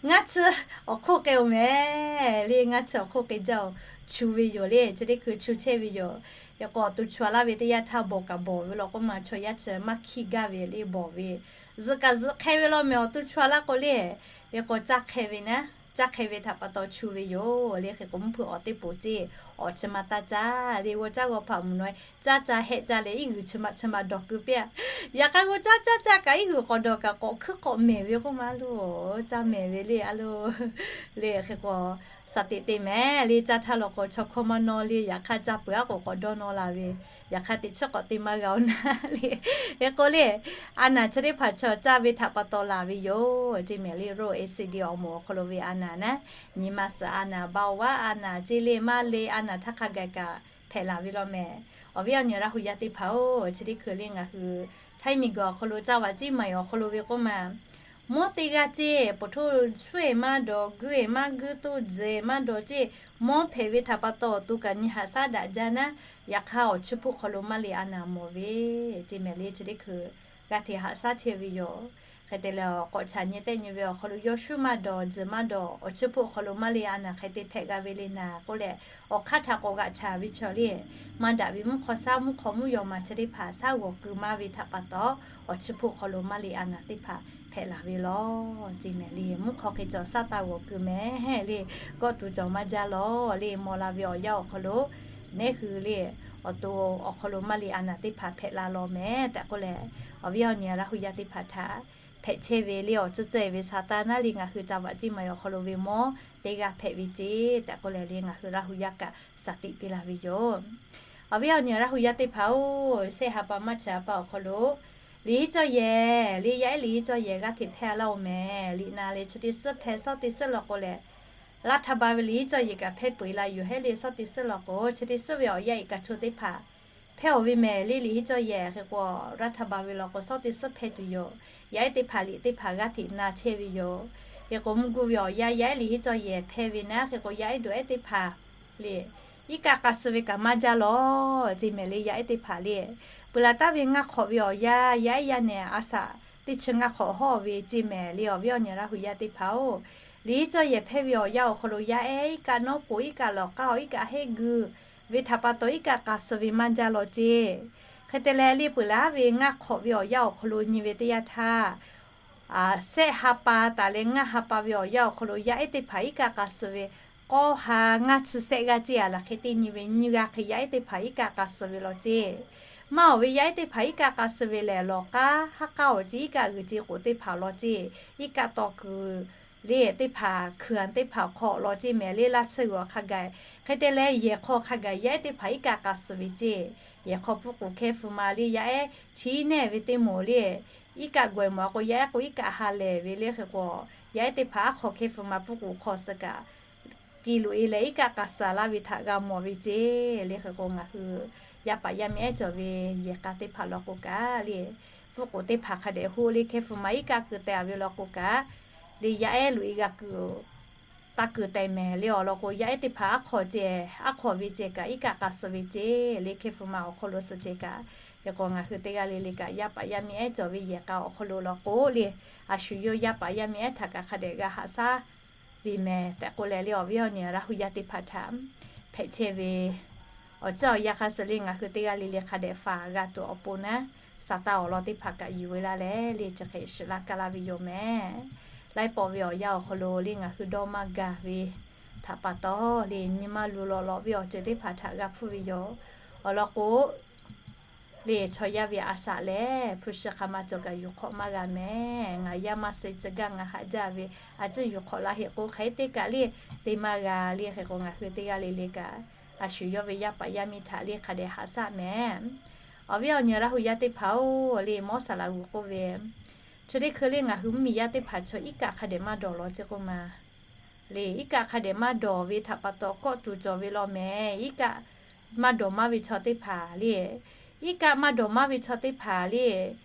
ngaˇ chi awˬ hk'oˆ k'ai-oˬ mehˍ le. Ngaˇ chi awˬ hk'oˆ k'ai jaˇ-oˬ, chu ve yoˬ le. Chi teˇ hkui chu chehˇ ve yoˬ. Yaꞈ k'o awˬ to chu a laˇ ve teˇ yanˇ htaˇ bawˬ kaꞈ bawˬ ve law k'oˆ ma, chaw yaˇ chi maˇ hkiˇ gaˇ ve le bawˬ ve. Zuhꞈ kaꞈ zuhꞈ hk'e ve law mehˍ awˬ to chu a laˇ k'o le. Yaꞈ k'o caˇ hk'e ve naˉ, caˇ hk'e ve htaꞈ pa taw chu ve yoˬ le. Hk'e k'o mvuhˇ hpeuꞈ awˬ teˇ poˍ ceˇ, awˬ chi ma taˇ caˇ le. G'aw caˇ g'aw hpaꞈ mvuhˇ naw caˇ caˇ hehˆ caˇ leh iˉ g'uiˬ chi ma chi ma dawˬ keu piˇ-a. Yaꞈ hk'aˇ g'aw caˇ caˇ caˇ kaꞈ iˉ g'uiˬ k'awꞈ dawˬ kaꞈ k'awꞈ hkuiˉ k'awꞈ mehˍ ve k'oˆ ma lo, caˇ mehˍ ve le a lo. Le hk'e k'o shaˍ tiꞈ te mehˍ le. Caˇ htaˇ law k'o chaw hkawˇ maˇ nawˇ le. Yaꞈ hk'aˇ caˇ peuˬ-aˉ k'o k'awꞈ dawˇ nawˇ la ve. Yaꞈ hk'aˇ teꞈ chiˉ k'awꞈ te maˇ g'a-oˬ naˉ le. Hk'e k'o le, a naˍ chi teˇ hpaˍ chaw caˇ ve htaꞈ pa taw laˬ ve yoˬ ceˇ mehˍ le. Road accident awˬ moˍ awˬ hk'aw lo ve a naˍ naˉ, nyi ma suhˍ a naˍ, baoˍ vaˉ a naˍ, ceˇ le maˇ le a naˍ htaˇ hk'a gaˬ kaꞈ hpehꞈ laˬ ve law mehˍ. Awˬ viˉ awˬ nyi Laˇ hu yaˇ teˇ hpaˍ-oˬ, chi teˇ hkui le ngaˬ hui Htaiˇ miˬguiˬ awˬ hk'aw lo caˇ vaꞈ ciˉ maˍ awˬ hk'aw lo ve k'oˆ ma, mawˇ teˇ g'aˇ ceˇ, poˬ htoˇ shuˉ-e maˇ dawˬ, guˇ-e maˇ guˇ, toˇ dzuhˬ-e maˇ dawˬ ceˇ, mawˇ hpehꞈ ve htaꞈ pa taw awˬ to kaꞈ nyi haꞈ shaˉ daꞈ jaˇ naˉ, yaꞈ hk'aˇ awˬ chi hpuˆ hk'aw lo maˇ le a naˍ mawˬ ve ceˇ mehˍ le. Chi teˇ hkui g'a hteꞈ haꞈ shaˉ chehˇ ve yoˬ. Hk'e te leh, k'awꞈ chaꞈ nyi tehˆ nyi ve awˬ hk'aw lo yawˇ shuˉ maˇ dawˬ, tzuhˬ maˇ dawˬ, awˬ chiˇ hpoˆ awˬ hk'aw lo maˇ le a naˍ hk'e te hpehꞈ g'a ve le naˍ k'oˆ leh, awˬ hk'aˇ htaꞈ k'awꞈ g'aꞈ chaˍ ve chaw le, maˇ daꞈ ve mvuhˇ hk'aw shaˉ mvuhˇ hk'aw mvuhˇ yaw ma chi teˇ hpaˍ shaˉ g'awˬ keu maˇ ve htaꞈ pa taw, awˬ chiˇ hpoˆ hk'aw lo maˇ le a naˍ teˇ hpaˍ hpehꞈ la ve law ceˇ mehˍ le. Mvuhˇ hk'aw hk'e cawˬ shaˉ taˇ g'awˬ keu mehˍ le, kawˆ tuˬ cawˬ maˇ jaˇ law le. Maw la ve awˬ yanˇ awˬ hk'aw lo neˉ hui le, awˬ to awˬ hk'aw lo maˇ le a naˍ teˇ hpaˍ hpehꞈ la law mehˍ tehꞈ k'oˆ leh, awˬ viˉ awˬ nyi Laˇ hu yaˇ teˇ hpaˍ htaꞈ hpehꞈ chehˇ ve le awˬ tcuhˇ cehˇ ve Saˍtanˍ naˉ le ngaˬ hui ca vaꞈ ceˇ ma awˬ hk'aw lo ve mawˇ teˇ g'aˇ hpehꞈ ve ceˇ tehꞈ k'oˆ leh le ngaˬ hui Laˇ hu yaˇ kaꞈ shaˍ tiꞈ piˇ laˇ ve yoˬ. Awˬ viˉ awˬ nyi Laˇ hu yaˇ teˇ hpaˍ-oˬ, shehˆ ha pa maˇ chi ha pa awˬ hk'aw lo liꞈ henˇ cawˇ yehˬ le, yaˇ ehˉ liꞈ henˇ cawˇ yehˬ g'aˇ hteꞈ hpehˇ laˇ-oˬ mehˍ. Liꞈ na leh chi teˇ suhˉ hpehˇ shawˉ teˇ suhˉ law k'o leh, Laˇ htaˇ ba ve liꞈ henˇ cawˇ yehˬ kaꞈ hpehˇ peu eˬ la yuˬ hehˉ le shawˉ teˇ suhˉ law k'o, chi teˇ suhˉ ve awˬ yaˇ iꞈ kaꞈ cho teˇ hpaˍ hpehˇ-oˬ ve mehˍ le. Liꞈ henˇ cawˇ yehˬ hk'e k'o, Laˇ htaˇ ba ve law k'o shawˉ teˇ suhˉ hpehˇ tuˬ yoˬ. Yaˇ ehˉ teˇ hpaˍ liꞈ teˇ hpaˍ g'aˇ hteꞈ na chehˇ ve yoˬ. Hk'e k'o mvuhˇ guˇ ve awˬ yaˇ yaˇ ehˉ liꞈ henˇ cawˇ yehˬ hpehˇ ve naˉ hk'e k'o yaˇ ehˉ dawˬ ehˉ teˇ hpaˍ le, iˉ kaˆ k'a suh ve kaꞈ maˇ jaˇ law ceˇ mehˍ le. Yaˇ ehˉ teˇ hpaˍ le, peuˬ laˬ taˍ ve ngaˇ hk'awꞈ ve awˬ yaˇ yaˇ ehˉ yaˇ nehˬ a shaꞈ teˇ chi ngaˇ hk'awꞈ hawˇ ve ceˇ mehˍ le. Awˬ viˉ awˬ nyi Laˇ hu yaˇ teˇ hpaˍ-oˬ, liꞈ henˇ cawˇ yehˬ hpehˇ ve awˬ yanˇ awˬ hk'aw lo yaˇ ehˉ iˉ kaˆ nawˉ poˍ iˉ kaˆ lawˬ k'aˇ-oˬ iˉ kaˆ heˆ guiˬ ve htaꞈ pa taw iˉ kaˆ k'a suh ve maˇ jaˇ law ceˇ. Hk'e te leh le peuˬ laˬ ve ngaˇ hk'awꞈ ve awˬ yanˇ awˬ hk'aw lo nyi ve teˇ yanˇ htaˇ, shehˆ ha pa taˍ leh ngaˇ ha pa ve awˬ yanˇ awˬ hk'aw lo yaˇ ehˉ teˇ hpaˍ iˉ kaˆ k'a suh ve k'awˇ ha ngaˇ chi shehˆ g'aˇ ceˇ a laˬ hk'e te nyi ve nyiˇ g'aˇ hk'e yaˇ ehˉ teˇ hpaˍ iˉ kaˆ k'a suh ve law ceˇ. Maˇ awˬ ve yaˇ ehˉ teˇ hpaˍ iˉ kaˆ k'a suh ve lehˬ, lawˬ k'aˇ haˉ k'aˇ awˬ ceˇ iˉ kaˆ g'uiˬ ceˇ k'oˍ teˇ hpaˍ law ceˇ. Iˉ kaˆ taw kuiˬ le teˇ hpaˍ hkui anˬ teˇ hpaˍ awˬ hk'aw law ceˇ mehˍ le. Laˇ tsuhˇ g'uiˬ awˬ hk'a gaˬ hk'e te leh yehˬ hk'aw hk'a gaˬ yaˇ ehˉ teˇ hpaˍ iˉ kaˆ k'a suh ve ceˇ. Yehˬ hk'aw pfuhˇ k'oˍ hkehˇ hpfuh ma le yaˇ ehˉ chi neˇ ve teˇ moˍ le, iˉ kaˆ gawˬ e mawˬ a k'o yaˇ ehˉ k'o iˉ kaˆ ha lehˬ ve le hk'e k'o, yaˇ ehˉ teˇ hpaˍ aˉ hk'aw hkehˇ hpfuh ma pfuhˇ k'oˍ hk'aw suh kaꞈ, ti loꞈ e leh iˉ kaˆ k'a suh laˇ ve htaꞈ g'a mawˬ ve ceˇ le. Hk'e k'o ngaˬ hui yaˇ paˍ yaˇ miˇ ehˉ cawˬ ve yehˬ k'a teˇ hpaˍ law k'o kaꞈ le, pfuhˇ k'oˍ teˇ hpaˍ hk'a dehꞈ hoˆ le hkehˇ hpfuh ma iˉ kaˆ keu teh a ve law k'o kaꞈ le, yaˇ ehˉ loꞈ e g'a kuiˬ taˇ kuiˬ teh mehˍ le. Awˬ lawn k'o yaˇ ehˉ teˇ hpaˍ aˉ hk'aw ceh, aˉ hk'aw ve ceh kaꞈ iˉ kaˆ k'a suh ve ceˇ le. Hkehˇ hpfuh ma awˬ hk'aw lo suh ceh kaꞈ, hk'e k'o ngaˬ hui teˇ g'aˇ le le kaꞈ yaˇ paˍ yaˇ miˇ ehˉ cawˬ ve yehˬ k'a awˬ hk'aw lo law k'o le, a shu yawˇ yaˇ paˍ yaˇ miˇ ehˉ htaꞈ kaꞈ hk'a dehꞈ g'a haꞈ shaˉ ve mehˍ tehꞈ k'oˆ leh le, awˬ viˉ awˬ nyi Laˇ hu yaˇ teˇ hpaˍ htaꞈ hpehꞈ chehˇ ve awˬ ceuˬ awˬ yanˇ hk'a suh le ngaˬ hui teˇ g'aˇ le le hk'a dehꞈ faˍ g'a tuˬ awˬ pon naˉ, Saˍtanˍ awˬ lawn teˇ hpaˍ kaꞈ yuˬ ve laˇ leh le chi hk'e shuˍ laˇ kaˇ laˇ ve yoˬ mehˍ. Laiˉ pawˆ ve awˬ yanˇ awˬ hk'aw lo le ngaˬ hui dawˇ maˇ gaˬ ve htaꞈ pa taw le nyi ma luˬ lawꞈ lawꞈ ve awˬ ceuˬ teˇ hpaˍ htaꞈ g'a hpuˇ ve yoˬ. Awˬ lawn k'o le, chaw yaˇ ve a shaꞈ lehˬ hpu shi hk'a ma cawˬ kaꞈ yuˬ hk'awꞈ maˇ g'a mehˍ. Ngaˬ yaˇ maˇ suh tcuh gaˇ ngaˬ haꞈ jaˇ ve, a ciˉ yuˬ hk'awꞈ la heˆ k'o hk'e teˇ kaꞈ le te maˇ g'a le. Hk'e k'o ngaˬ hui teˇ g'aˇ le le kaꞈ, a shu yawˇ ve yaˇ paˍ yaˇ miˇ htaꞈ le hk'a dehꞈ haꞈ shaˉ mehˍ. Awˬ viˉ awˬ nyi Laˇ hu yaˇ teˇ hpaˍ-oˬ le, Mawˇ saˍ laꞈ g'uˬ k'oˆ ve, chi teˇ hkui le ngaˬ hui mvuhˇ miˬ yaˇ teˇ hpaˍ chaw iˉ kaˆ hk'a dehꞈ maˇ dawˬ law ceˇ k'oˆ ma le, iˉ kaˆ hk'a dehꞈ maˇ dawˬ ve htaꞈ pa taw kawˆ tuˬ cawˬ ve law mehˍ. Iˉ kaˆ maˇ dawˬ maˇ ve chaw teˇ hpaˍ le, iˉ kaˆ maˇ dawˬ maˇ ve chaw teˇ hpaˍ le,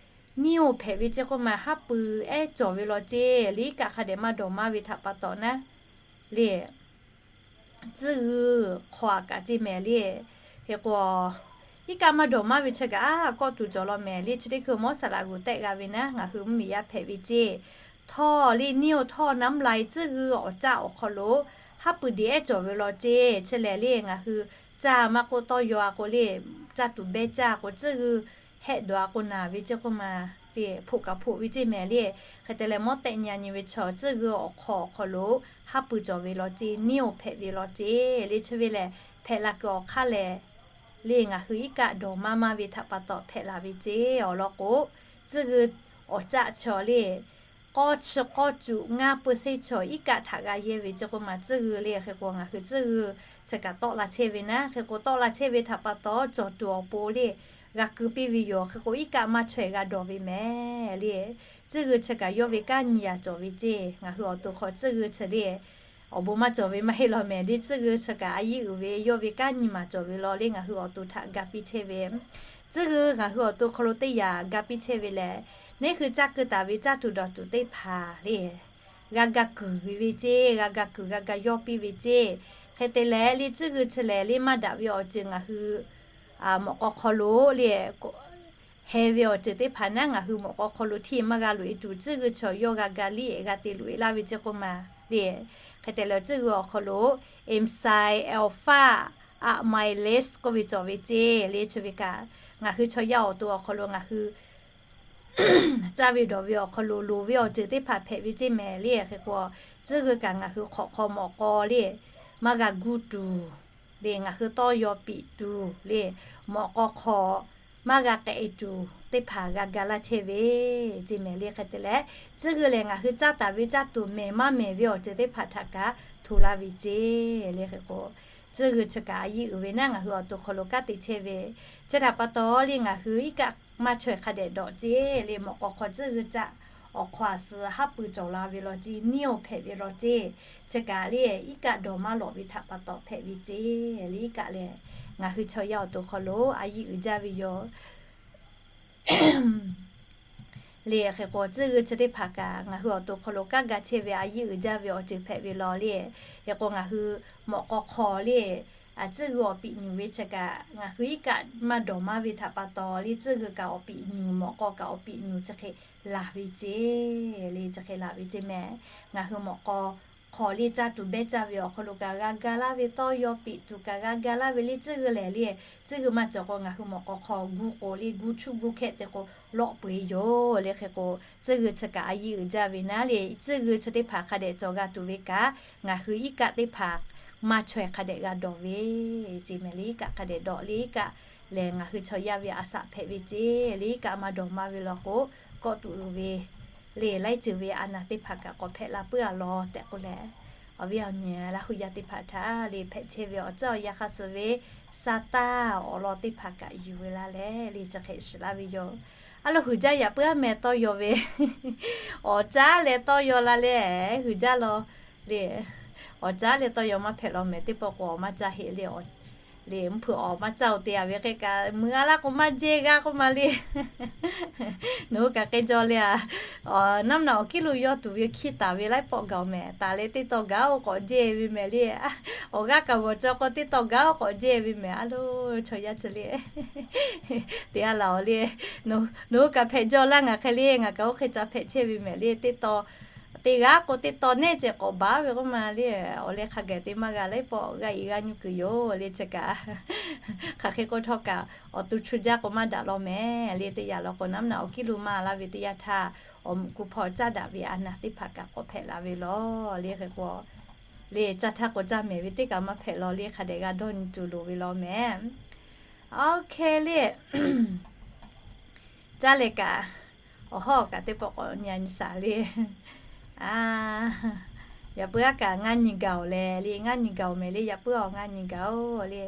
neˇ oˇ hpehꞈ ve ceˇ k'oˆ ma, haˉ pui ehˉ cawˬ ve law ceˇ le. Iˉ kaˆ hk'a dehꞈ maˇ dawˬ maˇ ve htaꞈ pa taw naˉ le, tcuhˇ g'uiˬ hk'aw a kaꞈ ceˇ mehˍ le. Hk'e k'o, iˉ kaˆ maˇ dawˬ maˇ ve chi kaꞈ a kawˆ tuˬ cawˬ law mehˍ le. Chi teˇ hkui Mawˇ saˍ laꞈ g'uˬ tehˆ g'a ve naˉ, ngaˬ hui mvuhˇ miˬ yaˇ hpehꞈ ve ceˇ, htawˇ le neˇ oˇ htawˇ naˉ mvuhˇ la e tcuhˇ g'uiˬ awˬ caˆ awˬ hk'aw lo haˉ pui deꞈ ehˉ cawˬ ve law ceˇ. Chi lehˬ le ngaˬ hui caˇ maˇ k'oˆ tawˇ yaw a k'o le, caˇ tuˬ behˇ caˇ k'o tcuhˇ g'uiˬ hehˆ dawˬ a k'o naˬ ve ceˇ k'oˆ ma le, hpoꞈ kaꞈ hpoꞈ ve ceˇ mehˍ le. Hk'e te leh mawˇ tehˆ nyi a nyi ve chaw tcuhˇ g'uiˬ awˬ hk'aw awˬ hk'aw lo haˉ pui cawˬ ve law ceˇ, neˇ oˇ hpehꞈ ve law ceˇ le. Chi ve lehˬ hpehꞈ la kuiˬ awˬ hk'aˇ lehˬ le ngaˬ hui iˉ kaˆ dawˬ maˇ maˇ ve htaꞈ pa taw hpehꞈ la ve ceˇ. Awˬ lawn k'o, tcuhˇ g'uiˬ awˬ caˆ chaw le k'awˇ chi k'awˇ cuꞈ ngaˇ pui seˇ chaw iˉ kaˆ htaꞈ g'a yehˇ ve ceˇ k'oˆ ma, tcuhˇ g'uiˬ le. Hk'e k'o ngaˬ hui tcuhˇ g'uiˬ chi kaꞈ tawˆ la chehˇ ve naˉ, hk'e k'o tawˆ la chehˇ ve htaꞈ pa taw cawˬ tuˬ awˬ pon le g'a keu piˇ ve yoˬ. Hk'e k'o iˉ kaˆ maˇ chaweh g'a dawˬ ve mehˍ le. Tcuhˇ g'uiˬ chi kaꞈ yawˇ ve kanˉ nyi yaꞈ cawˬ ve ceˇ. Ngaˬ hui awˬ to hk'aw tcuhˇ g'uiˬ chi le awˬ bon maˇ cawˬ ve maˇ heˆ law mehˍ le. Tcuhˇ g'uiˬ chi kaꞈ a yiˉ uiˍ ve yawˇ ve kanˉ nyi maˍ cawˬ ve law le ngaˬ hui awˬ to htaꞈ ga piˇ chehˇ ve, tcuhˇ g'uiˬ ngaˬ hui awˬ to hk'aw lo teˇ yanˇ ga piˇ chehˇ ve lehˬ, neˇ hui caˇ keu taˍ ve caˇ tuˬ dawˬ tuˬ teˇ hpaˍ le g'a ga kuiˬ ve ceˇ, g'a ga kuiˬ g'a ga yawˇ piˇ ve ceˇ. Hk'e te leh le tcuhˇ g'uiˬ chi lehˬ le maˇ daꞈ ve awˬ ceuˬ ngaˬ hui mawꞈ k'aw hk'aw lo le heh ve awˬ ceuˬ teˇ hpaˍ naˉ ngaˬ hui mawꞈ k'aw hk'aw lo hteˇ maˇ g'a loꞈ e tuˬ, tcuhˉ g'uiˬ chaw yawˇ g'a ga liˇ g'a te loꞈ e laˇ ve ceˇ k'oˆ ma le. Hk'e te leh tcuhˉ g'uiˬ awˬ hk'aw lo M side alpha amylase k'oˆ ve cawˬ ve ceˇ le. Chi ve kaꞈ ngaˬ hui chaw yaˇ awˬ to awˬ hk'aw lo ngaˬ hui caˇ ve dawˬ ve awˬ hk'aw lo loˍ ve awˬ ceuˬ teˇ hpaˍ hpehꞈ ve ceˇ mehˍ le. Hk'e k'o, tcuhˉ g'uiˬ kaꞈ ngaˬ hui hk'awꞈ hk'aw mawꞈ k'aw le maˇ g'a guˇ tuˬ le, ngaˬ hui tawˇ yaw piꞈ tuˬ le, mawꞈ k'aw hk'aw maˇ g'a k'ehꞈ e tuˬ teˇ hpaˍ g'a ga laˇ chehˇ ve ceˇ mehˍ le. Hk'e te leh, tcuhˉ g'uiˬ lehˬ ngaˬ hui caˇ taˍ ve caˇ tuˬ mehˍ maˇ mehˍ ve awˬ ceuˬ teˇ hpaˍ htaꞈ kaꞈ hto laˇ ve ceˇ le. Hk'e k'o, tcuhˉ g'uiˬ chi kaꞈ a yiˇ uiˍ ve naˉ ngaˬ hui awˬ to hk'aw lo kanˉ te chehˇ ve, chi htaꞈ pa taw le ngaˬ hui iˉ kaˆ maˇ chaweh hk'a dehꞈ dawꞈ ceˇ le. Mawꞈ k'aw hk'aw tcuhˉ g'uiˬ caˆ awˬ hk'aw a suh haˉ pui cawˬ la ve law ceˇ, niˇ oˬ hpehꞈ ve law ceˇ. Chi kaꞈ le iˉ kaˆ dawˬ maˇ lawꞈ ve htaꞈ pa taw hpehꞈ ve ceˇ le. Iˉ kaˆ lehˬ ngaˬ hui chaw yaˇ awˬ to hk'aw lo a yiˇ uiˍ jaˇ ve yoˬ le. Hk'e k'o, tcuhˉ g'uiˬ chi teˇ hpaˍ kaꞈ ngaˬ hui awˬ to hk'aw lo kanˉ ga chehˇ ve a yiˇ uiˍ jaˇ ve awˬ ceuˬ hpehꞈ ve law le. Hk'e k'o, ngaˬ hui mawꞈ k'aw hk'aw le tcuhˉ g'uiˬ awˬ piꞈ nyuˬ ve chi kaꞈ ngaˬ hui iˉ kaˆ maˇ dawˬ maˇ ve htaꞈ pa taw le, tcuhˉ g'uiˬ kaꞈ awˬ piꞈ nyuˬ, mawꞈ k'aw kaꞈ awˬ piꞈ nyuˬ chi hk'e laˬ ve ceˇ le. Chi hk'e laˬ ve ceˇ mehˍ. Ngaˬ hui mawꞈ k'aw hk'aw le caˇ tuˬ behˇ caˇ ve awˬ hk'aw lo kaꞈ g'a ga laˇ ve, tawˇ yaw piꞈ tuˬ kaꞈ g'a ga laˇ ve le. Tcuhˉ g'uiˬ lehˬ le, tcuhˉ g'uiˬ maˇ cawˬ k'o ngaˬ hui mawꞈ k'aw hk'aw gu k'o le, gu chuˇ gu hkehˆ te k'o lawˆ peu eˬ yoˬ le. Hk'e k'o, tcuhˉ g'uiˬ chi kaꞈ a yiˇ uiˍ jaˇ ve naˉ le, tcuhˉ g'uiˬ chi teˇ hpaˍ hk'a dehꞈ cawˬ g'a tuˬ ve kaꞈ ngaˬ hui iˉ kaˆ teˇ hpaˍ maˇ chaweh hk'a dehꞈ g'a dawˬ ve ceˇ mehˍ le. Iˉ kaˆ hk'a dehꞈ dawˬ le, iˉ kaˆ lehˬ ngaˬ hui chaw yaˇ ve a shaꞈ hpehꞈ ve ceˇ le. Iˉ kaˆ maˇ dawˬ maˇ ve law k'o, kawˆ tuˬ uiˍ ve le laiˉ ceuˬ ve a naˬ teˇ hpaˍ kaꞈ k'awꞈ hpehꞈ la puiˉ a law tehꞈ k'oˆ leh, awˬ viˉ awˬ nyi Laˇ hu yaˇ teˇ hpaˍ htaꞈ le hpehꞈ chehˇ ve awˬ tcuhˉ awˬ yanˇ hk'aˇ suh ve sa taˇ awˬ lawn teˇ hpaˍ kaꞈ yuˬ ve laˇ leh le chi hk'e shiˍ laˇ ve yoˬ. A lo huiˍ jaˇ yaꞈ puiˉ a meh tawˇ yaw ve awˬ caˉ leh tawˇ yaw la leh huiˍ jaˇ law le. Awˬ caˉ leh tawˇ yaw maˇ hpehꞈ law mehˍ, teˇ pawˆ k'o awˬ maˇ caˇ heˆ le. Le mvuhˇ hpeuꞈ awˬ maˇ caˇ oˬ te a ve hk'e kaꞈ meuꞈ a laˇ k'o maˇ jehˇ g'aˇ k'oˆ ma le. Nawˬ hui kaꞈ k'ai jaw le a. Awˬ naˉ naꞈ awˬ kiˉ lo yaw tuˬ ve hkiˇ taˍ ve laiˉ pawˆ gaˬ oˬ mehˍ. Taˍ leh teˇ taw gaˬ oˬ k'awꞈ jehˇ ve mehˍ le. Awˬ g'aˇ kaꞈ g'awˬ cawˬ k'o teˇ taw gaˬ oˬ k'awꞈ jehˇ ve mehˍ. A lo chaw yaˇ chi le, te a laˬ awˬ le. Nawˬ hui kaꞈ hpehꞈ jaw laˇ ngaˬ hk'e le, ngaˬ kaꞈ oˇ hk'e ca hpehꞈ chehˇ ve mehˍ le. Teˇ taw teˇ g'aˇ k'o teˇ taw nehˉ ceh k'awꞈ baˬ ve k'oˆ ma le. Awˬ leh hk'a gaˬ te maˇ g'a laiˉ pawˆ g'aˇ e g'aˇ nyuˇ kuiˬ yoˬ le. Chi kaꞈ hk'aˬ hk'e k'o htawˇ kaꞈ awˬ to chu jaˇ k'o maˇ daꞈ law mehˍ le. Teˇ yanˇ law k'o naˉ naꞈ awˬ kiˉ lo maˇ laˇ ve teˇ yanˇ htaˇ, awˬ muꞈ ku hpawˇ caˇ daꞈ ve a naˬ teˇ hpaˍ kaꞈ k'awꞈ hpehꞈ la ve law le. Hk'e k'o le caˇ htaˇ k'o caˇ mehˍ ve teˇ kaꞈ maˇ hpehꞈ law le. Hk'a dehꞈ g'a dawˇ nyi tuˬ loˍ ve law mehˍ. Oˇ hk'e le caˇ leh kaꞈ awˬ hawˉ kaꞈ teˇ pawˆ k'awꞈ nyi a nyi shaˍ le. A, yaꞈ puiˉ a kaꞈ ngaˇ nyi gaˬ oˬ leh le, ngaˇ nyi gaˬ oˬ mehˍ le. Yaꞈ puiˉ awˬ ngaˇ nyi gaˬ oˬ le.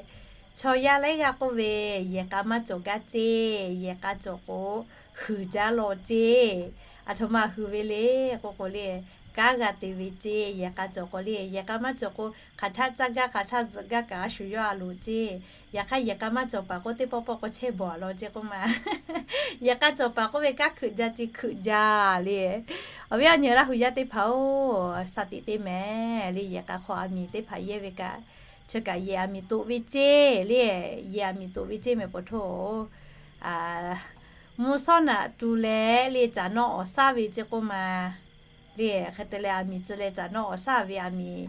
Chaw yaˇ laiˉ g'aˇ k'oˆ ve, yehˬ k'a maˇ cawˬ gaˇ ceˇ, yehˬ k'a cawˬ k'o huiˍ jaˇ law ceˇ. Aˬ htoꞈ ma huiˍ ve le k'o k'o le, kanˉ g'a te ve ceˇ. Yehˬ k'a cawˬ k'o le, yehˬ k'a maˇ cawˬ k'o hk'aˬ htaˆ caˇ gaˇ hk'aˬ htaˆ zuhꞈ gaˇ kaꞈ a shu yawˇ a loˍ ceˇ. Yaꞈ hk'aˇ yehˬ k'a maˇ cawˬ paˍ k'o teˇ pawˆ pawˆ k'o chehˇ bawˬ a law ceˇ k'oˆ ma. Yehˬ k'a cawˬ paˍ k'oˆ ve kanˉ hkeuꞈ jaˇ ceˇ, hkeuꞈ jaˇ le. Awˬ viˉ awˬ nyi Laˇ hu yaˇ teˇ hpaˍ oˬ, shaˍ tiꞈ te mehˍ le. Yehˬ k'a hk'aw aˬ miˍ teˇ hpaˍ yehˇ ve kaꞈ, chi kaꞈ yehˬ aˬ miˍ toꞈ ve ceˇ le. Yehˬ aˬ miˍ toꞈ ve ceˇ mehˍ pa taw, mvuhˇ shawˉ naꞈ tu leh le caꞈ nawˉ awˬ shaˉ ve ceˇ k'oˆ ma le. Hk'e te leh aˬ miˍ tcuh leh caꞈ nawˉ awˬ shaˉ ve aˬ miˍ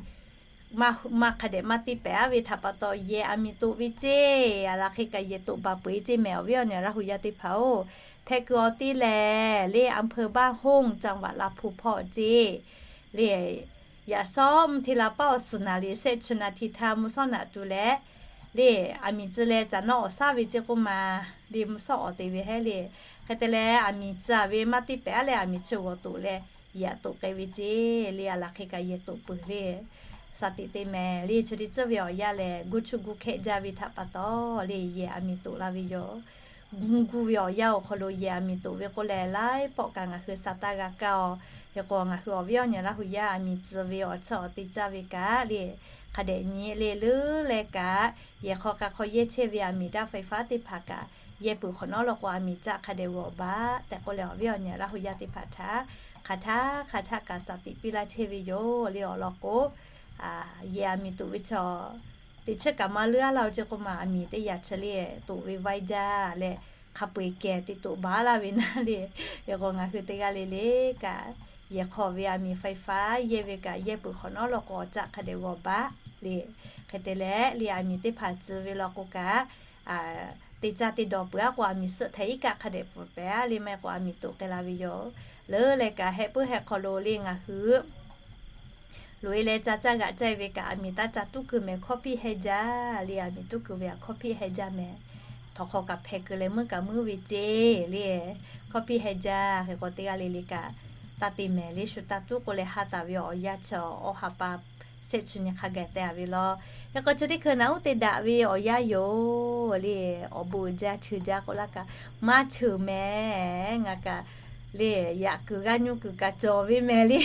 maˇ hk'a dehꞈ maˇ teˇ pehˍ a ve htaꞈ pa taw yehˬ aˬ miˍ toꞈ ve ceˇ. A laˬ hk'e kaꞈ yehˬ toꞈ baˬ peu eˬ ceˇ mehˍ. Awˬ viˉ awˬ nyi Laˇ hu yaˇ teˇ hpaˍ oˬ, hpehꞈ kuiˬ awˬ te lehˬ le อำเภอบ้านโฮ่ง จังหวัดลำพูน hpawˇ ceˇ le. Yaꞈ shawˉ mvuhˇ hteˇ la paˉ awˬ suhˍ naˍ riˍ shehˆ chi naˍ htiˍ htaˇ mvuhˇ shawˉ naꞈ tu leh le aˬ miˍ tcuh leh caꞈ nawˉ awˬ shaˉ ve ceˇ k'oˆ ma le. Mvuhˇ shawˉ awˬ te ve hehˉ le. Hk'e te leh aˬ miˍ tcuh ve maˇ teˇ pehˍ a leh aˬ miˍ chi g'awˬ toꞈ leh yehˬ toꞈ k'ai ve ceˇ le. A laˬ hk'e kaꞈ yehˬ toꞈ peuˬ le. Shaˍ tiꞈ te mehˍ le. Chi te tcuhˇ ve awˬ yanˇ lehˬ gu chuˇ gu hkehˆ jaˇ ve htaꞈ pa taw le yehˬ aˬ miˍ toꞈ la ve yoˬ. Gu gu ve awˬ yanˇ awˬ hk'aw lo yehˬ aˬ miˍ toꞈ ve k'oˆ leh laiˉ pawˆ kaꞈ ngaˬ hui sa taˇ g'a kaˇ oˬ. Hk'e k'o ngaˬ hui awˬ viˉ awˬ nyi Laˇ hu yaˇ aˬ miˍ tcuh ve awˬ chiˇ awˬ te caˇ ve kaꞈ le, hk'a dehꞈ nyi le leuˉ leh kaꞈ, yehˬ hk'aw k'a hk'aw yehˇ chehˇ ve aˬ miˍ ด้านไฟฟ้า teˇ hpaˍ kaꞈ yehˇ peuˬ hk'awꞈ nawˉ law k'o aˬ miˍ caˆ hk'a dehꞈ g'awˬ baˬ tehꞈ k'oˆ leh awˬ viˉ awˬ nyi Laˇ hu yaˇ teˇ hpaˍ htaꞈ hk'aˬ htaˇ hk'aˬ htaˇ kaꞈ shaˍ tiꞈ piˇ laˇ chehˇ ve yoˬ le. Awˬ lawn k'o, yehˬ aˬ miˍ toꞈ ve chaw teˇ chiˉ kaꞈ maˇ leuˉ a laˇ oˬ ceˇ k'oˆ ma, aˬ miˍ teˇ yaꞈ chi le toꞈ ve vaiˇ jaˇ leh, hk'a peu-eˬ kehˬ te toꞈ baˬ laˇ ve naˉ le. Hk'e k'o ngaˬ hui teˇ g'aˇ le le kaꞈ, yehˬ hk'aw ve aˬ miˍ ไฟฟ้า yehˇ ve kaꞈ yehˇ peuˬ hk'awꞈ nawˉ law k'o awˬ caˆ hk'a dehꞈ g'awˬ baˆ le. Hk'e te leh le aˬ miˍ teˇ hpaˍ tcuh ve law k'o kaꞈ, teˇ caˇ teˇ dawˬ peuˬ aˉ k'o aˬ miˍ suhˆ htaiˍ iˉ kaˆ hk'a dehꞈ pfuhˍ pehˍ le maˇ heˆ k'o aˬ miˍ toꞈ k'ai la ve yoˬ. Leuˉ leh kaꞈ heh puiˉ heh hk'aw lo le ngaˬ hui loꞈ-e leh ca caˇ g'aꞈ caˇ-e ve kaꞈ aˬ miˍ taˇ ca tuˉ keu mehˍ, hkawˇ hpiˆ heh jaˇ le. Aˬ miˍ tuˉ keu ve aˬ hkawˇ hpiˆ heh jaˇ mehˍ. Htawnˍ hk'aw kaꞈ hpeh keu leh meuˇ kaꞈ meuˇ ve ceˇ le. Hkawˇ hpiˆ heh jaˇ. Hk'e k'o teˇ g'aˇ le le kaꞈ taˇ te mehˍ le. Shu taˇ tuˉ k'oˆ leh ha taˍ ve awˬ yanˇ chi awˬ ha pa shehˆ chi nyi hk'a gaˬ teh-a ve law. Hk'e k'o chi teˇ hkui naꞈ uˉ te daꞈ ve awˬ yanˇ yoˬ le. Awˬ bon uiˍ jaˇ, cheuˬ jaˇ k'oˆ laˇ kaꞈ maˇ cheuˬ mehˍ. Ngaˬ kaꞈ le yaꞈ kuiˬ g'aˇ nyuˇ kuiˬ kaꞈ cawˬ ve mehˍ le.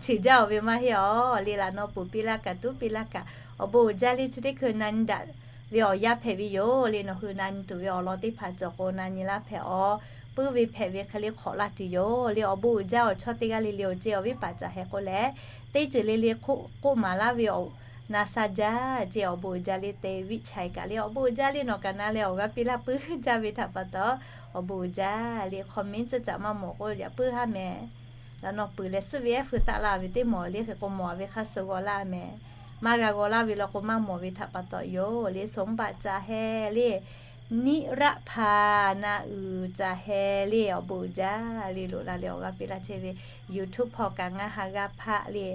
Cheuˬ jaˇ-oˬ ve maˇ heˆ-aˬ le. Laꞈ naw puˍ piˇ laˇ kaꞈ tuˉ piˇ laˇ kaꞈ awˬ bon uiˍ jaˇ le. Chi teˇ hkui na nyi daꞈ ve awˬ yanˇ hpehꞈ ve yoˬ le. Nawˬ hui na nyi tuˬ ve awˬ lawn teˇ hpaˍ cawˬ k'o na nyi laˇ hpehꞈ-aw. Puiˉ ve hpehꞈ ve hk'e le hk'awꞈ laˇ tuˬ yoˬ le. Awˬ bon uiˍ jaˇ awˬ chawˇ teˇ g'aˇ le le awˬ ceˇ awˬ viˉ paˍ caꞈ heh k'oˆ leh, teˇ ceuˬ le le k'oˆ maˍ laˇ ve awˬ na sha jaˇ ceˇ. Awˬ bon uiˍ jaˇ le. Te viˆ chaiˍ kaꞈ le awˬ bon uiˍ jaˇ le. Nawˬ kaꞈ na leh awˬ g'aˇ piˇ laˇ puiˉ jaˇ ve htaꞈ pa taw awˬ bon uiˍ jaˇ le. Hk'aw miˉ ceuˇ caꞈ maˇ mawˬ k'o yaꞈ puiˉ haˉ mehˍ. Laꞈ naw puˍ leh suhˆ ve ehˉ feu taˆ la ve teˇ mawˬ le. Hk'e k'o mawˬ ve hk'aˇ suh g'aw laˇ mehˍ. Maˇ g'a g'aw laˇ ve law k'o maˇ mawˬ ve htaꞈ pa taw yoˬ le. Soˍ baˆ caꞈ heh le. Niˆ raˆ hpaˍ na uiˍ caꞈ heh le. Awˬ bon uiˍ jaˇ le. Loꞈ la leh awˬ g'aˇ piˇ laˇ chehˇ ve YouTube hpawˇ kaꞈ ngaˇ ha g'aˇ hpaˆ le.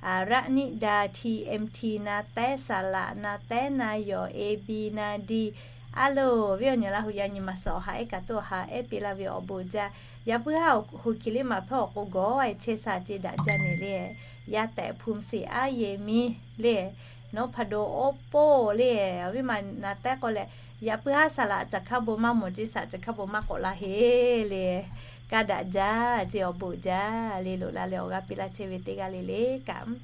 Raˆ niˆ da TMT na tehˉ saˍ laꞈ na tehˉ na yawˬ A B na di. A loˍ, viˉ awˬ nyi Laˇ hu yaˇ nyi ma suhˍ awˬ ha ehˉ kaꞈ tuˉ awˬ ha ehˉ piˇ laˇ ve awˬ bon uiˍ jaˇ. Yaꞈ puiˉ haˉ hui hkiˬ liˇ maˬ hpehˇ awˬ k'o gawˬ-e chehˇ sha ceˇ daꞈ jaˇ ne le. Yaˇ tehꞈ hpu mseˍ aˉ yehˬ miˇ le. Nawˉ hpaˍ do oˉ poˆ le. Awˬ viˉ ma na tehˉ k'oˆ leh, yaꞈ puiˉ haˉ saˍ laꞈ caˬ hkaˇ bon maˇ mawˬ ceˇ, saˍ laꞈ caˬ hkaˇ bon maˇ k'awꞈ la heˆ le. Kaˇ daꞈ jaˇ ceˇ, awˬ bon uiˍ jaˇ le. Loꞈ la leh awˬ g'aˇ piˇ laˇ chehˇ ve teˇ g'aˇ le le kaꞈ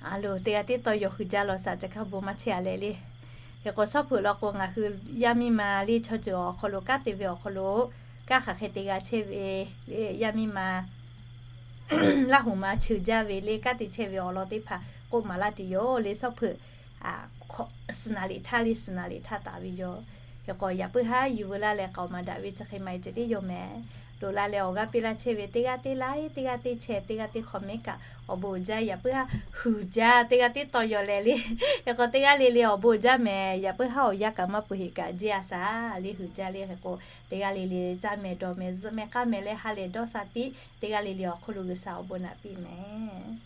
a loˍ, teˇ g'aˇ tiˉ tawˇ yaw hui jaˇ law, saˍ laꞈ caˬ hkaˇ bon maˇ chehˇ-a leh le. Hk'e k'o, shawˉ hpeuꞈ law k'o, ngaˬ hui yaˇ miˇ ma le chaw ceuˬ awˬ hk'aw lo kanˉ te ve awˬ hk'aw lo, kanˉ hk'aˬ hk'e te g'a chehˇ ve le, yaˇ miˇ ma Laˇ hu ma cheuˬ jaˇ ve le, kanˉ te chehˇ ve awˬ lawn teˇ hpaˍ k'oˆ maˍ laˇ tuˬ yoˬ le. Shawˉ hpeuꞈ suhˍ naˍ liꞈ htaˇ le, suhˍ naˍ liꞈ htaˇ taˍ ve yoˬ. Hk'e k'o, yaꞈ puiˉ haˉ yuˬ veu laˇ leh k'aoˍ maˍ daꞈ ve chi hk'e maˍ-e ceh tiˉ yoˬ mehˍ. Loꞈ la leh awˬ g'aˇ piˇ laˇ chehˇ ve teˇ g'aˇ tiˉ like, teˇ g'aˇ tiˉ share, teˇ g'aˇ tiˉ comment kaꞈ awˬ bon uiˍ jaˇ. Yaꞈ puiˉ haˉ huiˍ jaˇ, teˇ g'aˇ tiˉ tawˇ yaw leh le. Hk'e k'o, teˇ g'aˇ le le awˬ bon uiˍ jaˇ mehˍ. Yaꞈ puiˉ haˉ awˬ yanˇ kaꞈ maˇ peuˬ heꞈ kaꞈ jeˇ a shaˍ le, huiˍ jaˇ le. Hk'e k'o, teˇ g'aˇ le le caˇ mehˍ dawˬ mehˍ zuhˆ mehˍ k'aˇ mehˍ leh ha lehˬ dawˇ sha piˇ, teˇ g'aˇ le le awˬ hk'oˆ lo G'uiˬsha awˬ bon naꞈ piˇ mehˍ.